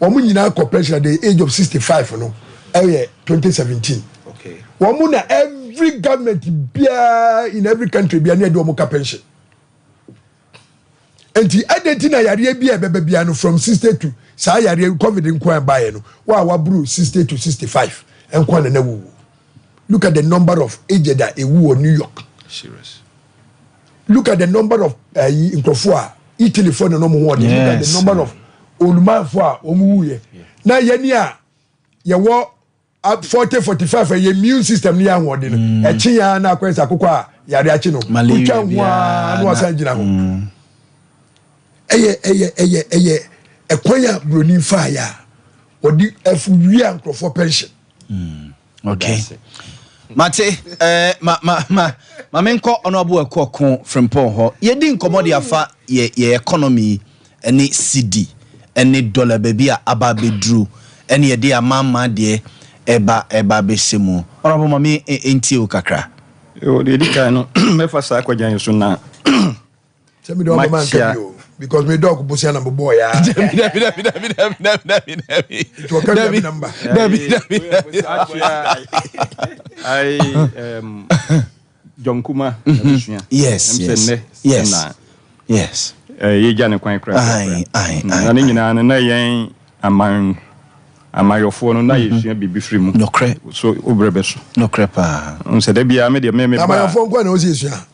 wɔn nyinaa kɔ pension at the age of 65 no, ɛyɛ 2017. Wɔn mu na every government biara in every country biara ne yɛ de wɔn ka pension. Nti ɛde ti na yareɛ bi a ɛbɛbɛ biara no from 60 to saa yareɛ COVID nko a ɛbaeɛ no, wɔn a waburu 60 to 65 nko a na na wuwu. Look at the number of aged a ewu wɔ New York. Serious. Look at the number of nkurɔfoɔ a Italy foɔ na wɔn ho ɔden. Look at the number of olumanfoɔ a wɔn wu yɛ na yɛni a yɛwɔ 40, 45, ɛyɛ immune system ni yɛ ahoɔden no, ɛkyi ya na akɔyɛ sɛ akokɔ a yare akyi no. Malaria wotwa ho a biara na wasan gyina ho. Ɛyɛ ɛkwan a buroni fa yɛ a wɔde ɛfu wia nkurɔfoɔ pension. Okay, mate. Ma menkɔ Honorable Ɛkɔko Frimpɔn hɔ. Yɛdi nkɔmmɔ de afa yɛ economy ne cedi ne dollar, baabi a aba abɛduru, ɛne yɛde amama deɛ ɛba abɛhyɛ mu. Honorable, ma me ntie wo kakra. Yo, deɛ ɛdi kan no, mɛfa saa akɔgya yi so na Sɛ mi de ɔmo ma nka bi o, because mi dɔɔko bosia na mo bɔɔ ya. Dabi, dabi, dabi, dabi, dabi, dabi, dabi, dabi. Nti ɔka bi mi namba. Dabi, dabi, dabi. Ai, John Kuma abusua. Ɛm sɛ nnɛ na yɛgya ne kwan koraa. Aye. Na ne nyinaa no na yɛn aman amayɔfoɔ no na yɛsua biribi firi mu. Nokorɛ. So wobrɛ bɛ so. Nokorɛ paa. Sɛ da biara me deɛ me ba. Amayɔfoɔ nko na ɔsi esua?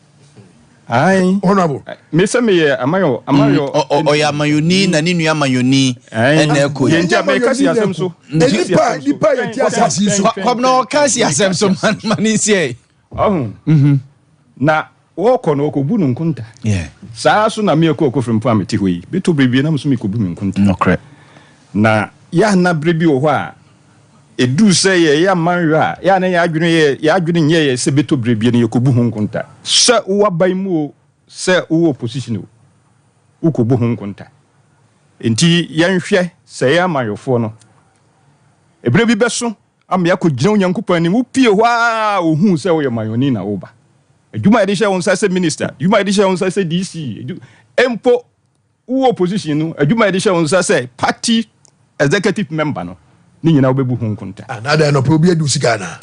Ae. Honorable. Me sɛ meyɛ amayɔ. Ɔyɛ amayɔni na ne nua amayɔni ɛna ɛkɔ yi. Yɛn nti a mɛka si asɛm so. Nipa yɛ ti asase yi so. Kwabena ɔka si asɛm so ma ne nsiɛ. Ɔho na wɔkɔ no wɔkɔbu no nkonta. Saa so na meyɛ kɔ ɔkɔfiri mpo a mete hɔ yi bɛtɔ bere bi na mo so mekɔbu me nkonta. Na yɛana berɛ bi wɔ hɔ a ɛduru sɛ yɛyɛ amanyɔ a yɛana yɛadwene yɛ yɛadwene nyɛ yɛ sɛ bɛtɔ berɛ bi no yɛkɔbu ho nkonta, sɛ wowɔ aban mu o, sɛ wowɔ opposition o, wokɔbu ho nkonta. Nti yɛnhwɛ sɛ yɛ amanyɔfoɔ no, ɛberɛ bi bɛso ama yɛakɔgyina Onyankopɔn anim. Wopie hɔ a ohuu sɛ woyɛ mayɔni na woba adwuma a yɛde hyɛ wo nsa sɛ minister, adwuma a yɛde hyɛ wo nsa sɛ DC, mpo wowɔ opposition no, adwuma a yɛde hyɛ wo nsa sɛ party executive member no, ne nyinaa wobɛbu ho nkonta. Anada nɔpɛ obi adu sika ana?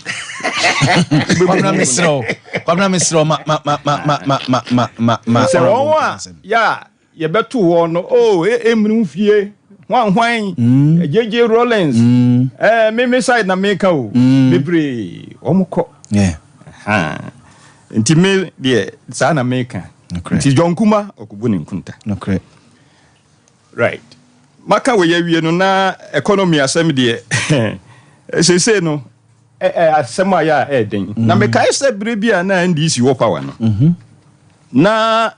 Kwabena, mesrɛ wo. Kwabena, mesrɛ wo, ma ma ma ma ma ma ma ma ma ma Sɛ wɔn a yɛ a yɛbɛto wɔn no o ɛmmiri fie. Hwan hwan, JJ Rawlings, me side na meka o, bebree wɔn kɔ. Ahaa. Nti me deɛ saa na meka. Nti John Kuma ɔkɔbu ne nkonta. Right. Maka wei awie no na economy asɛm deɛ, seesei no asɛm a yɛ a ɛyɛ den. Na mekae sɛ berɛ bi a na NDC wɔ power no, na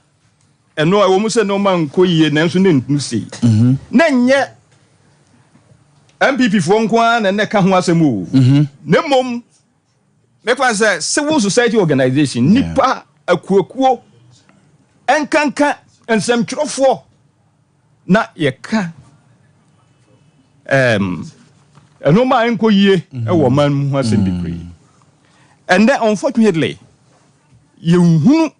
ɛno a ɛwɔ mu sɛ nneɛma nkɔ yie, nanso ne nnu sei. Na nyɛ NPP foɔ nko ara na ɛnɛ ka ho asɛm o. Na mmom mɛfa sɛ civil society organization, nipa akuakuo, ɛnkanka nsɛmtwerɛfoɔ, na yɛka ɛnneɛma a ɛnkɔ yie ɛwɔ ɔman mu ho asɛm bebree. And then unfortunately yɛnhunu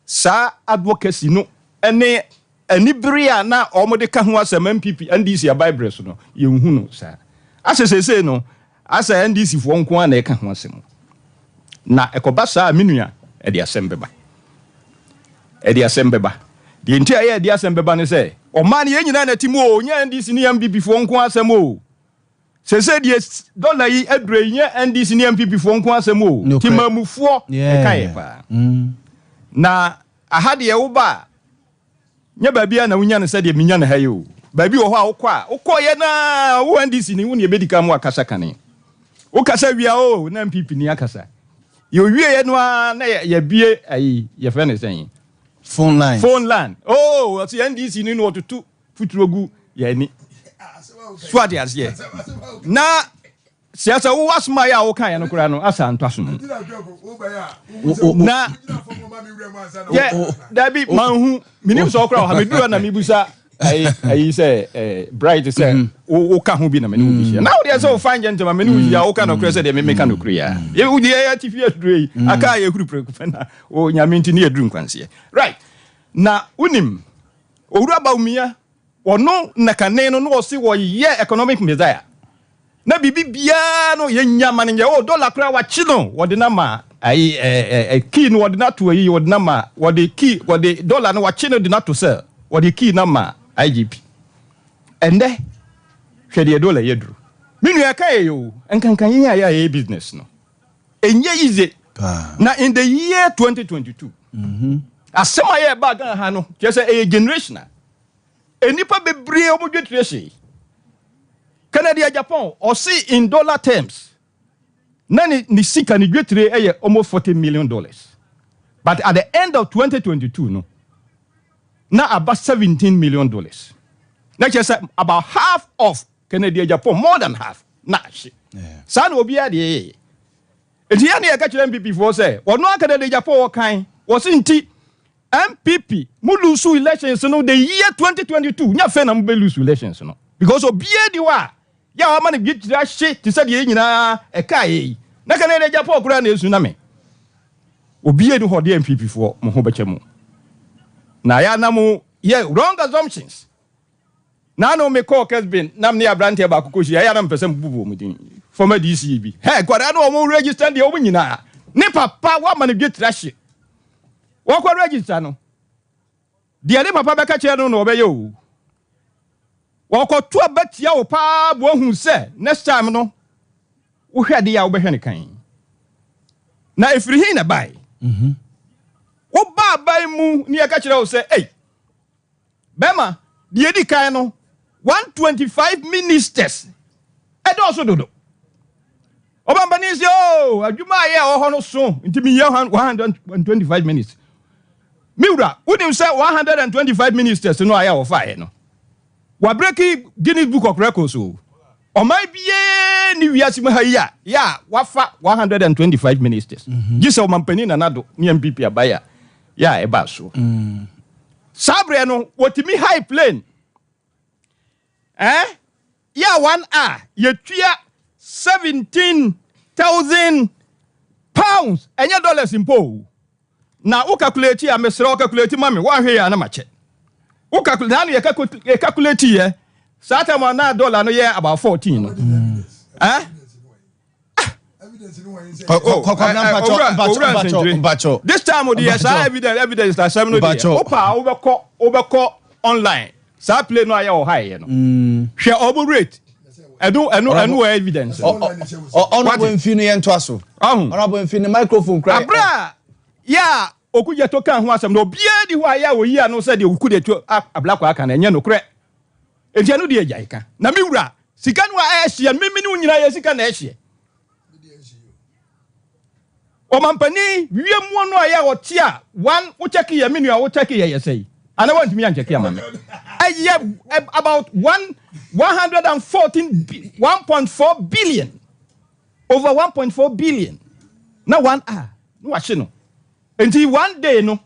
saa advocacy no ɛne anibere a na wɔde ka ho asɛm NPP NDC aban so no. Yɛnhunu saa asɛ seesei no asɛ NDC foɔ nko ara na ɛka ho asɛm, na ɛkɔba saa a, me nua, ɛde asɛm bɛba, ɛde asɛm bɛba. Deɛ nti a ɛyɛ ɛde asɛm bɛba ne sɛ ɔman no yɛn nyinaa na ti mu o, nyɛ NDC ne NPP foɔ nko asɛm o. Sese deɛ dɔla yi aduro yi, nyɛ NDC ne NPP foɔ nko asɛm o. Timamufoɔ ɛka yɛ paa. Na aha deɛ, woba a, nyɛ baabi a na wonya no sɛdeɛ menya no ha yi o. Baabi wɔ hɔ a wokɔ a, wokɔyɛ naa wo NDC ni, wo ne yɛbɛdi ka mu akasa kane, wokasa wia o, na NPP ni akasa. Yɛwieɛ no a, na yɛbie ayi, yɛfrɛ no sɛn? Phone line. Phone line oh. Ɔsɛ NDC ni na ɔtoto futuro gu yɛn ani so ate aseɛ. Na siasa wowɔ asoma yɛ a woka yɛ no koraa no asa ntɔ so mu na yɛ dabi manhu menim sɛ ɔkora ɔha meduru na mebusa ayi sɛ Bright sɛ woka ho bi na mene wo bi hyia na wodeɛ sɛ wo fine gentleman, mene wo hyia, woka nokorɛ sɛ deɛ memeka nokorɛ yi a wodeɛ yɛ atifi aduro yi aka a yɛhuru prɛko pɛ na wo Nyame nti ne yɛduru nkwanseɛ. Right, na wonim Owura Bawumia, ɔno na kane no na ɔse wɔyɛ economic messiah na biribi biara no yɛnya ma no nyɛ o. Dɔla koraa wakye no, wɔde no ama ayi ɛ ɛ key no, wɔde no ato ayi, wɔde no ama, wɔde key, wɔde dɔla no wakye no de no ato sɛ wɔde key no ama IGP. Ɛndɛ hwɛ deɛ dɔla yɛ duru. Me nua, ɛka yɛ o, nkankan yɛn a yɛ a yɛyɛ business no, ɛnyɛ easy. Na in the year 2022, asɛm a yɛ ba Ghana ha no kyerɛ sɛ ɛyɛ generational. Nnipa bebree wɔn dwe tire hyee. Kennedy Agyapong ɔse in dollar terms na ne sika ne dwetire yɛ almost $40 million, but at the end of 2022 no na aba $17 million. Na kyerɛ sɛ about half of Kennedy Agyapong, more than half na ahye saa na obiara deɛ yɛyɛ. Nti yɛn ne yɛka kyerɛ NPP foɔ sɛ ɔno a Kennedy Agyapong ɔkan wɔsi nti NPP mo lose elections no the year 2022, nya fɛ na mo bɛ lose elections no because obiara di hɔ a yɛ a wama no dwetire ahye te sɛ deɛ yɛn nyinaa ɛka yɛ yi na Kennedy Agyapong koraa na esu na me obiara ni hɔ deɛ. NPP foɔ, mo ho bɛkyɛ mo na yɛ anam yɛ wrong assumptions. Naanu me kɔɔ Kesbin nam ne aberanteɛ baako kɔ hyia ɛyɛ anam pɛ sɛ mbubu wɔn din, former DC bi hɛ nkwadaa no wɔn register deɛ wɔn nyinaa ne papa wama no dwetire ahye. Wɔkɔ register no deɛ, ne papa bɛka kyerɛ no na ɔbɛyɛ o. Wɔkɔto aba tia wo paa bo ahu sɛ next time no wohwɛ adeɛ a wobɛhwɛ ne kan na ɛfiri hin na bae. Woba aban mu ne yɛka kyerɛ wo sɛ ei, bɛrima deɛ, ɛdi kan no 125 ministers ɛdɔɔso dodo. Ɔbampanin sɛ o adwuma a yɛ a ɛwɔ hɔ no so nti meyɛ 125 minutes. Me wura, wonim sɛ 125 ministers no a yɛ a wɔfaeɛ no wabreak Guinness Book of Records o. Ɔman biara ne wiase mu ha yi a yɛ a wafa 125 ministers gye sɛ ɔmampanin Nana Addo ne NPP abae a yɛ a ɛbaa so. Saa berɛ no wɔtumi hire plane eh? Yɛ a one a yɛtua £17,000, ɛnyɛ dollars mpo o. Na wo calculate a, mesrɛ wo, calculate ma me, woanhwɛ yɛ a na makyɛ wo calculate na no yɛ calculate yɛ saa time a na dollar no yɛ about 14 no eh. Mpakyɛ, mpakyɛ. This time deɛ, saa evidence na asɛm no deɛ, wopa wobɛkɔ online. Saa plane no a yɛ wɔ ha yɛ no, hwɛ ɔmo rate. Ɛno wɔ evidence. Honorable Mfi no, yɛntoa so. Ɔho. Honorable Mfi ne microphone kura. Abere a yɛ a Okudzeto ka ho asɛm no, obiara di hɔ a yɛ a oyi ano sɛ deɛ Okudzeto Ablakwa aka no ɛnyɛ nokorɛ. Enti ɛno deɛ agya ka. Na me wura, sika no a ɛhyeɛ no, mimi ne wo nyinaa yɛ sika na ɛhyeɛ. Ɔmampanin wiem no a yɛ a ɔte a one wokyɛke yɛ, me nua, wokyɛke yɛ yɛ sɛ ana wantumi ankyɛke ama me, ɛyɛ about 114, 1.4 billion, over 1.4 billion na one a na wahye no. Nti one day no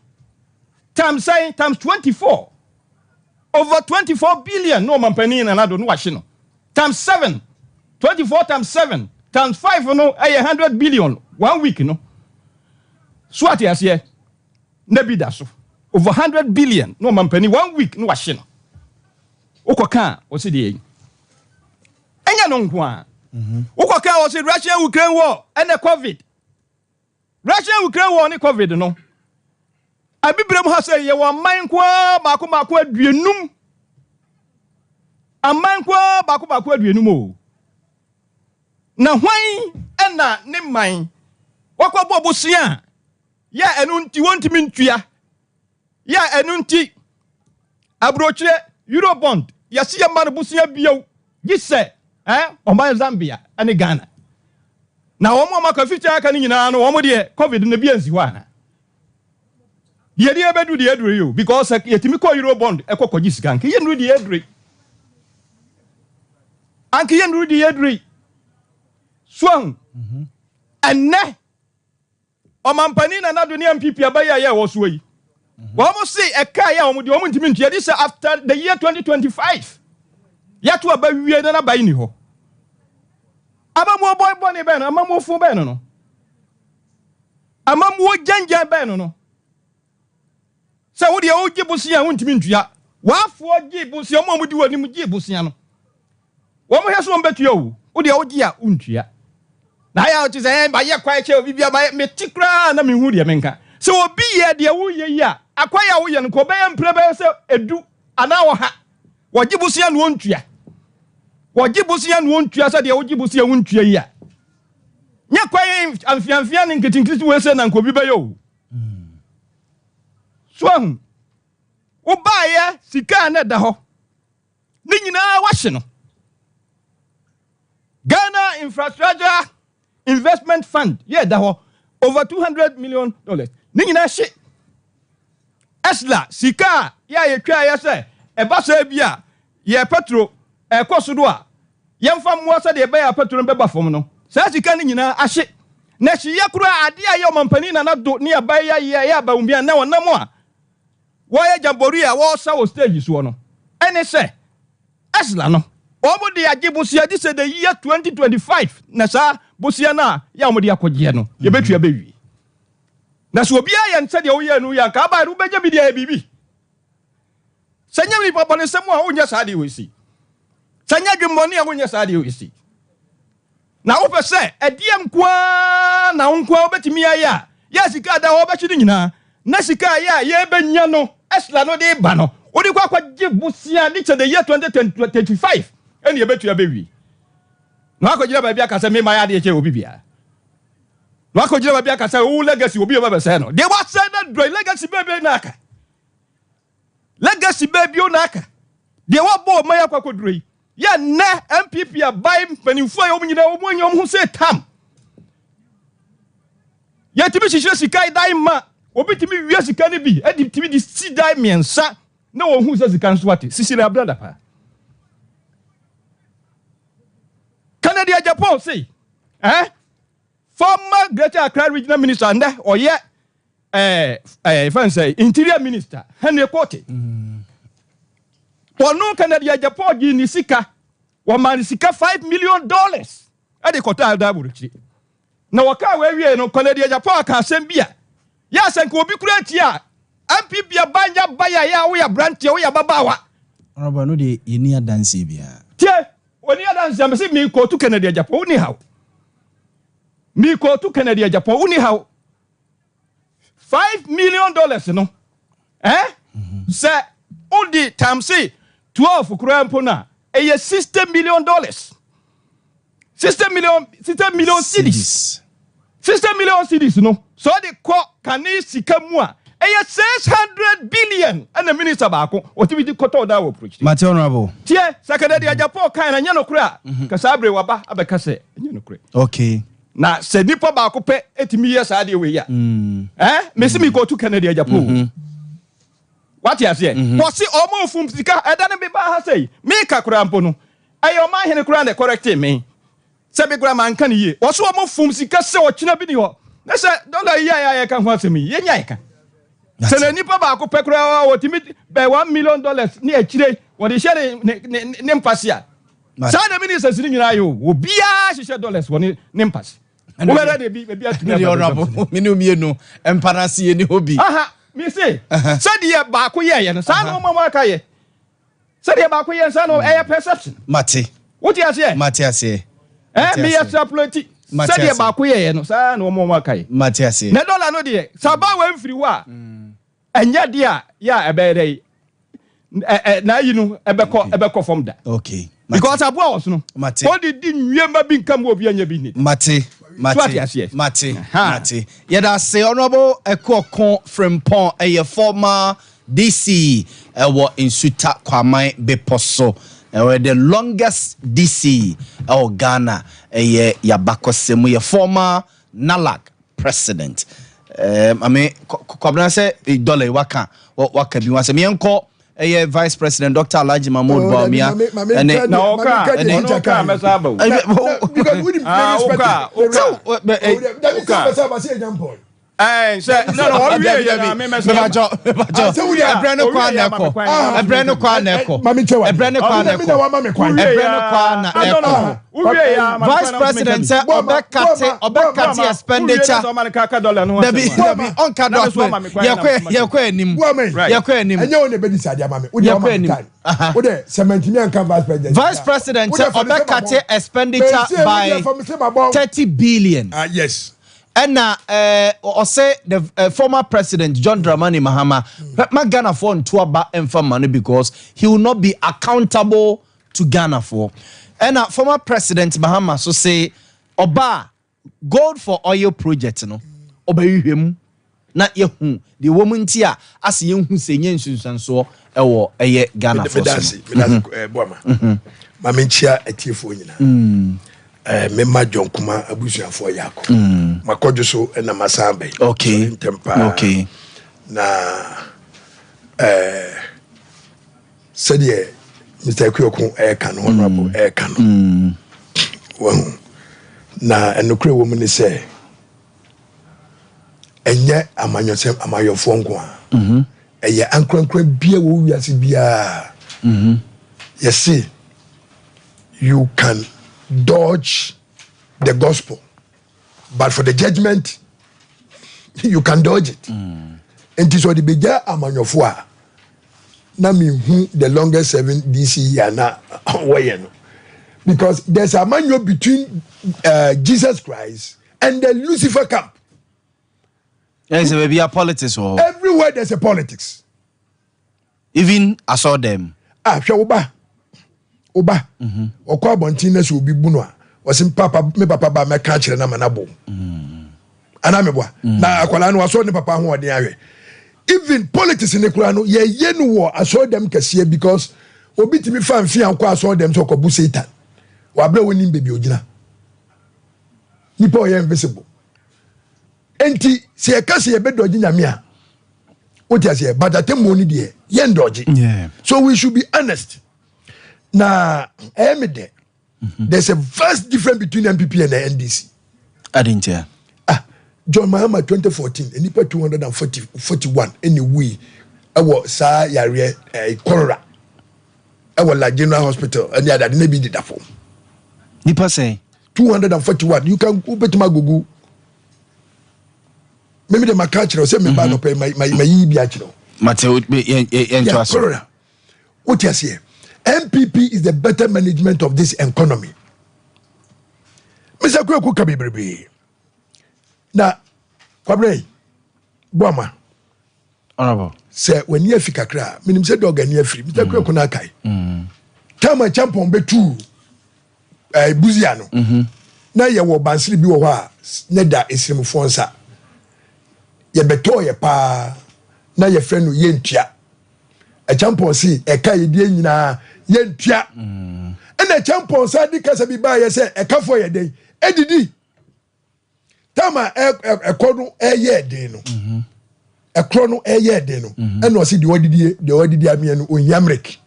times sɛn? Times 24, over 24 billion na ɔmampanin Nana Addo no wahye no, times 7, 24 times 7 times 5 no ɛyɛ 100 billion one week no so. Ate aseɛ? Na bi da so over 100 billion na ɔmampanin one week na wahye no. Wokɔ ka a, ɔsi deɛ yi ɛnyɛ no nko a. Wokɔ ka a, ɔsi Russia Ukraine war ɛnɛ COVID, Russia Ukraine war ne COVID no. Abibire mu ha sɛ yɛwɔ aman nko ara baako baako 50, aman nko ara baako baako 50 o. Na hwan ɛna ne man wakɔbɔ bosea a yɛ ɛno nti wɔntumi ntua, yɛ ɛno nti aburokyerɛ Eurobond yɛsi yɛ ma no bosea bio gye sɛ ɔman Zambia ɛne Ghana na wɔn a wɔaka 50 aka no nyinaa no, wɔn deɛ COVID no bi ansi hɔ ana deɛ deɛ ɛbɛdu deɛ aduro yi o, because yɛtumi kɔ Eurobond ɛkɔ kɔgye sika, nka yɛ nuru deɛ aduro yi, anka yɛ nuru deɛ aduro yi so ahu. Ɛnnɛ ɔmampanin Nana Addo ne NPP abayɛ a yɛ ɛwɔ soɔ yi, wɔn se ɛka yɛ a wɔn deɛ wɔn ntumi ntua de sɛ after the year 2025 yɛato aba wie na n'aba yi ni hɔ. Amamuo bɔ bɔne bɛn no? Amamuo fo bɛn no? Amamuo gyangyan bɛn no sɛ wodeɛ wogye bosea a wontumi ntua? W'afoɔ gye bosea, ɔmo a wɔdi wɔ anim gye bosea no, wɔn hwɛ so wɔn bɛtua o. Wodeɛ wogye a wontua na ayɛ a wote sɛ ɛn bayɛ kwae kyɛ obi bia bayɛ mete koraa na mehu deɛ menka sɛ obi yɛ deɛ woyɛ yi a, akwae a woyɛ no nka ɔbɛyɛ mprɛ bɛyɛ sɛ 10 anaa 100. Wɔgye bosea na wɔntua, wɔgye bosea na wɔntua. Sɛ deɛ wogye bosea wontua yi a, nyɛ kwae amfiamfia ne nketenkete wei sɛ na nka obi bɛyɛ o. So ahu wobaayɛ sika a na ɛda hɔ ne nyinaa wahye no. Ghana Infrastructure Investment Fund yɛ ɛda hɔ over $200 million ne nyinaa hye. Esla sika a yɛ a yɛtwa yɛ sɛ ɛba sɛ bi a yɛ petrol ɛkɔ so do a, yɛmfa mmoa sɛdeɛ ɛbɛyɛ a petrol no bɛba fam no, saa sika no nyinaa ahye. Na hyeyɛ koraa, adeɛ a yɛ ɔmampanin Nana Addo ne aba yi ayɛ yɛ Bawumia na ɔnam a wɔyɛ jamboree a wɔresa wɔ stage soɔ no, ɛne sɛ Esla no wɔn de agye bosea de sɛ the year 2025 na saa bosea no a yɛ a wɔn de akɔgyeɛ no yɛbɛtua bɛwie. Na sɛ obiara yɛ sɛdeɛ woyɛ no yɛ anka aba no wobɛgye bi deɛ yɛ biribi sɛ nyɛ nipa bɔne sɛm a wonyɛ saa deɛ wɔsi, sɛ nyɛ adwemmɔne a wonyɛ saa deɛ wɔsi. Na wopɛ sɛ ɛdeɛ nkoaa na wo nkoaa wobɛtumi ayɛ a yɛ sika da hɔ wobɛhye no nyinaa, na sika a yɛ a yɛbɛnya no Esla no de ba no, wode kɔ akɔgye bosea de kyɛ the year 2025 ɛne yɛbɛtua bɛwie, na wakɔgyina baabi aka sɛ mema yɛ adeɛ kyɛ obi biara, na wakɔgyina baabi aka sɛ wo legacy obi a ɔbɛbɛsɛe no deɛ wasɛe no dɔ. Legacy bɛbɛ na aka? Legacy bɛɛ bio na aka deɛ wabɔ ɔman akɔ akɔduro yi? Yɛ nnɛ NPP aban mpanimfoɔ a wɔn nyinaa wɔn anya wɔn ho sɛ tam yɛtumi hyehyɛ sika dan ma obi tumi wia sika no bi ɛde tumi de si dan mmiɛnsa na wɔn hu sɛ sika nso ate sisi na abrada paa. Kennedy Agyapong sei, former Greater Accra Regional Minister, ndɛ ɔyɛ ɛɛ ɛɛ fɛn sɛ Interior Minister Henry Quartey, wɔno Kennedy Agyapong gye ne sika, wɔma ne sika $5 million ɛde kɔtɔ ada aburokyire. Na wɔkaa wɔawie no, Kennedy Agyapong aka asɛm bi a yɛ asɛ nka obi kura tie a NPP aban nya ba yɛ a yɛ a woyɛ aberanteɛ, woyɛ ababaawa. Ɔrɔba no deɛ, yɛni adanseɛ biara. Tie, oni adanseɛ mɛ sɛ meekɔɔtu Kennedy Agyapong, woni haw. Meekɔɔtu Kennedy Agyapong, woni haw. $5 million no, sɛ wode times 12 koraa mpo no a, ɛyɛ $60 million. 60 million, 60 million cedis. 60 million cedis no, sɛ ɔde kɔ kane sika mu a, ɛyɛ 600 billion. Ɛna minister baako ɔtumi di kɔtɔ ɔda wɔ aburokyire. Mate, Honorable. Tiɛ sɛ Kennedy Agyapong kan na nyɛ nokorɛ a, ka saa bere waba abɛka sɛ ɛnyɛ nokorɛ. Na sɛ nipa baako pɛ etumi yɛ saa adeɛ wei a, mesi mi kɔtu Kennedy Agyapong, wate aseɛ? Wɔsi ɔmo fum sika ɛda no bi ba ha sɛ meka koraa mpo no, ɛyɛ ɔman hene koraa na ɛcorrecte me sɛ bi koraa manka ne yie. Wɔsi ɔmo fum sika sɛ ɔkyena bi ni hɔ na sɛ dɔla yi a yɛka ho asɛm yi, yɛnya yɛka sɛ na nipa baako pɛ koraa wɔtumi bɛ $1 million ne akyire wɔde hyɛ ne mpase a, saa na ministers ni nyinaa yɛ o, obiara hyehyɛ dollars wɔ ne mpase, wobɛrɛ de bi ebi atumi aba. Honorable, mene mmienu mpa no ase, yɛni hɔ bi. Aha mi se sɛdeɛ baako yɛɛyɛ no, saa na ɔmo aka yɛ. Sɛdeɛ baako yɛ nsa no, ɛyɛ perception. Mate. Wote aseɛ? Mate aseɛ. Meyɛ extrapolate. Sɛdeɛ baako yɛɛyɛ no, saa na ɔmo aka yɛ. Mate aseɛ. Na dɔla no deɛ, sɛ aba wɔ mfiri hɔ a, ɛnyɛ deɛ a yɛ a ɛbɛyɛ dɛ ɛ na ayi no ɛbɛkɔ fam da. Because aboa wɔ so no, Mate. ɔde di nwiema bi nka mu, obi anya bi ni. Mate. Mate. So ate aseɛ? Mate. Mate, yɛda ase, Honorable Akuoko Frimpong, ɛyɛ former DC ɛwɔ Nsuta Kwaman Bepɔ so, ɛwɔ the longest DC ɛwɔ Ghana, ɛyɛ yabakɔsɛm, yɛ former NALAG president. Ame Kwabena, sɛ dɔla yi waka bi wasɛm, yɛnkɔ ɛyɛ Vice President Dr Alhaji Mahmood Oh, Bawumia. Ɛne Na ɔka ɔno ɔka mɛsa aba o. Because we Ah, woka, woka. Sɛ no ɔwie yɛ na me mɛsa aba. Mepatɔ, ɛbrɛ no kɔ a na ɛkɔ, ɛbrɛ no kɔ a na ɛkɔ, ɛbrɛ no kɔ a na ɛkɔ, ɛbrɛ no kɔ a na ɛkɔ. Vice President sɛ ɔbɛcut, ɔbɛcut expenditure. Dabi, dabi, ɔnka dɔ, yɛkɔ anim, yɛkɔ anim. Ɛnyɛ wo na ɛbɛdi saa deɛ ama me, wode Yɛkɔ ɔma me anim. time wode sɛ mantumi anka vice president. Vice President sɛ ɔbɛcut expenditure by 30 billion. Ah, yes. Ɛna ɔsɛ the former President John Dramani Mahama ma Ghanafoɔ nto aba mfa ma no because he will not be accountable to Ghanafoɔ. Ɛna former President Mahama so say ɔbaa, gold for oil project no, ɔbɛhwehwɛ mu na yɛhu deɛ wɔ mu, nti a ase yɛnhu sɛ ɛnyɛ nsunsuansoɔ ɛwɔ ɛyɛ Ghanafoɔ so no. Medase, Boama ma menkyia atiefoɔ nyinaa. Mema John Kuma abusuafoɔ yɛ akɔ makɔdwo so, ɛna masan bɛyi. Sɔre ntɛm paa. Na sɛdeɛ Mr Akuoko ɛɛka no, Honorable ɛɛka no, wahu na ɛnokorɛ wɔ mu ne sɛ ɛnyɛ amanyɔsɛm amanyɔfoɔ nko a, ɛyɛ ankorankora bia wɔ wiase biara. Yɛse you can dodge the gospel, but for the judgment you can dodge it. Nti sɛ ɔde bɛgya amanyɔfoɔ a, na mehu the longest serving DC a na wɔyɛ no, because there's amanyɔ between Jesus Christ and the Lucifer camp. Ɛyɛ sɛ baabi a politics wɔ hɔ. Everywhere there's a politics. Even asɔ dɛm. Ah, hwɛ, wo ba, wo ba ɔkɔ abɔnten na sɛ obi bu no a, wɔsi papa, me papa ba mɛka akyerɛ na ma na bo anaa meboa na akwadaa no wasɔ ne papa ahoɔden ahwɛ. Even politics ne kura no, yɛyɛ no wɔ asɔre dɛm kɛseɛ, because obi tumi fa nfia nkɔ asɔre dɛm sɛ ɔkɔbu Satan wabere wo nim beebi ogyina, nipa ɔyɛ invisible. Nti sɛ yɛka sɛ yɛbɛdɔgye Nyame a, wote aseɛ, but atemmuo no deɛ, yɛndɔgye. So we should be honest. Na ɛyɛ me dɛ, there's a vast difference between NPP and the NDC. Ade ntia? Ah, John Mahama 2014, nipa 241 ɛna wui ɛwɔ saa yareɛ cholera ɛwɔ La General Hospital ɛne adade na bi deda fam. Nipa sɛn? 241. You can, wobɛtumi agogo mímí de ma ka kyerɛ o sɛ mi ba nɔpɛ ma yiyi bi akyerɛ o. Mate, yɛntoa so. Cholera, wote aseɛ? NPP is the better management of this economy. Mr Kweku ka bebrebe na Kwabrɛ Boama. Honorable. Sɛ w'ani afi kakra a, menim sɛ dɔg ani afiri. Mr. Kweku no akae. Time a Champon bɛtuu Buzia no, na yɛwɔ bansere bi wɔ hɔ a ne da Esirimufoɔ nsa. Yɛbɛtɔɔ yɛ paa na yɛfrɛ no yɛntua. Acheampong se ɛka yɛdeɛ nyinaa yɛntua. Ɛna Acheampong san de kasa bi baayɛ sɛ ɛkafoɔ yɛ dɛn ɛdidi. Tam a ɛkɔ no ɛyɛ den no, ɛkorɔ no ɛyɛ den no, ɛna ɔse deɛ ɔdidi deɛ ɔdidi ameɛ no ohia mmerek.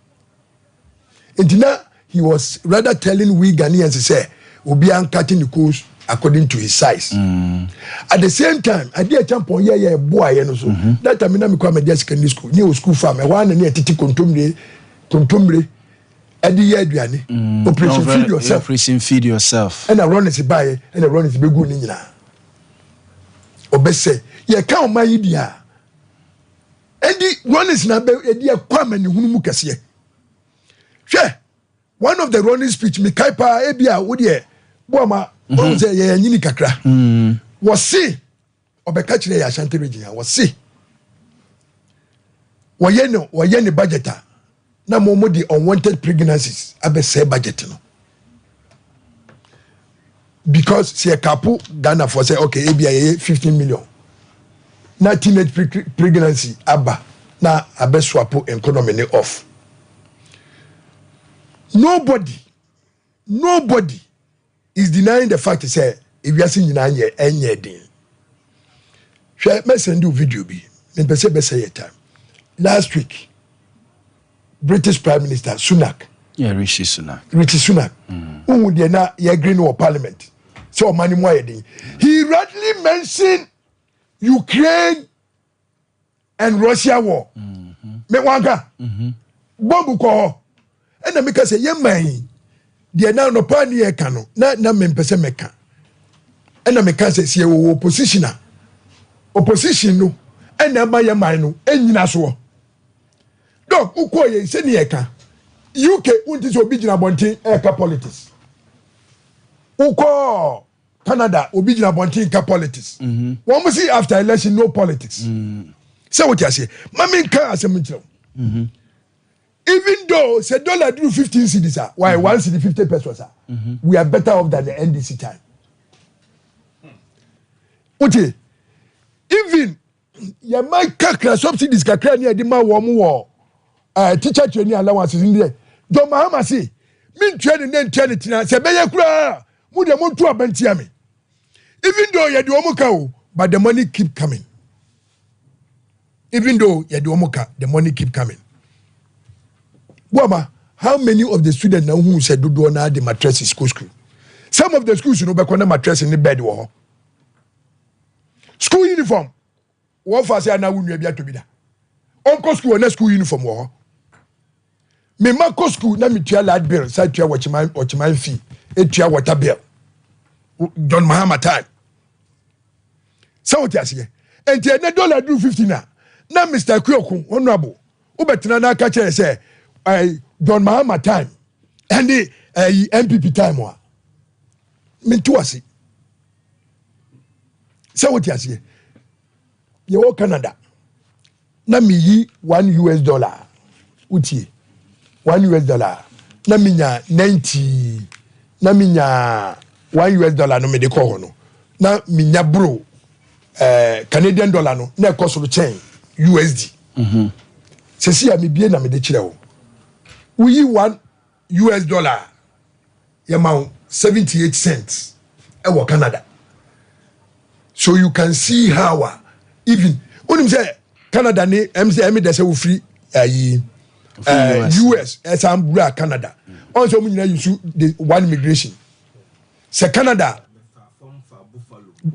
Nti na he was rather telling we Ghanaians sɛ obiara nkate ne coast according to his size. At the same time, adeɛ Acheampong yɛ yɛ ɛboa yɛ no so. That time na mekɔ Ahmadiyya secondary school ne wɔ school farm ɛhɔ ana ne yɛtete kontomire kontomire ɛde yɛ aduane. Operation Feed Yourself. Operation Feed Yourself. Ɛna Rawlings baayɛ ɛna Rawlings bɛgu ne nyinaa. Ɔbɛsɛ yɛka ɔman yi di a ɛdi Rawlings na bɛ ɛdi ɛkɔ amanehunu mu kɛseɛ. Hwɛ, one of the Rawlings speech mekae paa ebi a wodeɛ boama ɔhu sɛ yɛyɛ nyini kakra. Wɔse ɔbɛka kyerɛ yɛ Ashanti region a wɔse wɔyɛ no wɔyɛ ne budget a na mo mo de unwanted pregnancies abɛsɛe budget no because sɛ yɛkapo Ghana for sɛ okay ebi a yɛyɛ 15 million na teenage pregnancy aba na abɛswapo economy ne off. Nobody is denying the fact sɛ ewiase nyinaa nyɛ ɛnyɛ den. Hwɛ, mɛsɛn de video bi, mepɛ sɛ bɛsɛ yɛ time. Last week, British Prime Minister Sunak. Yeah, Rishi Sunak. Rishi Sunak, wohu deɛ na yɛgree no wɔ parliament sɛ ɔma no mu ayɛ den. He rightly mentioned Ukraine and Russia war. Me wanka bɔmbu kɔ hɔ ɛna meka sɛ yɛ man yi deɛ na nɔpa ne yɛka no na mempɛ sɛ mɛka ɛna meka sɛ sɛ yɛwɔ opposition a opposition no ɛna ɛma yɛ man no ɛnyina soɔ. Dɔk wokɔɔ yɛ sɛne yɛka UK, wonte sɛ obi gyina abɔnten ɛɛka politics. Wokɔɔ Canada, obi gyina abɔnten ka politics? Wɔn mo si after election, no politics. Sɛ wote aseɛ, ma menka asɛm nkyerɛ wo. Even though sɛ dollar duru 15 cedis a why 1 cedi 50 pesewas a, we are better off than the NDC time. Wote, even yɛma kakra subsidies kakra ne yɛde ma wɔn wɔ teacher training allowances ni deɛ John Mahama se mentua ne ne ntua ne tena sɛ ɛbɛyɛ koraa mo deɛ monto abantia me. Even though yɛde wɔn ka o, but the money keep coming. Even though yɛde wɔn ka, the money keep coming. Buama, how many of the students na hu sɛ dodoɔ naa de mattresses kɔ school? Some of the schools no bɛkɔ na mattress ne bed wɔ hɔ. School uniform, wɔn fa sɛ anaa wo nua bi atɔ bi da ɔnkɔ school ɔna school uniform wɔ hɔ. Mema kɔ school na metua light bill sa tua wɔkyeman fee, etua water bill. John Mahama time, sɛ wote aseɛ, nti ɛnɛ dollar duru 15 a na Mr Kuoko honourable wobɛtena na aka kyerɛ sɛ John Mahama time ɛne ɛyi NPP time a mente ase. Sɛ wote aseɛ, yɛwɔ Canada na meyi $1, wotie, $1 na menya 90 na menya $1 no mede kɔ hɔ no na menya boro Canadian dollar no na ɛkɔ soro kyɛn USD. Sɛsi a mebie na mede kyerɛ wo, woyi $1 yɛma wo 78 cents ɛwɔ Canada. So you can see how a even wonim sɛ Canada ne ɛm sɛ ɛmi dɛ sɛ wofiri ayi US ɛsan wura Canada ɔn sɛ ɔmo nyinaa use the one immigration sɛ Canada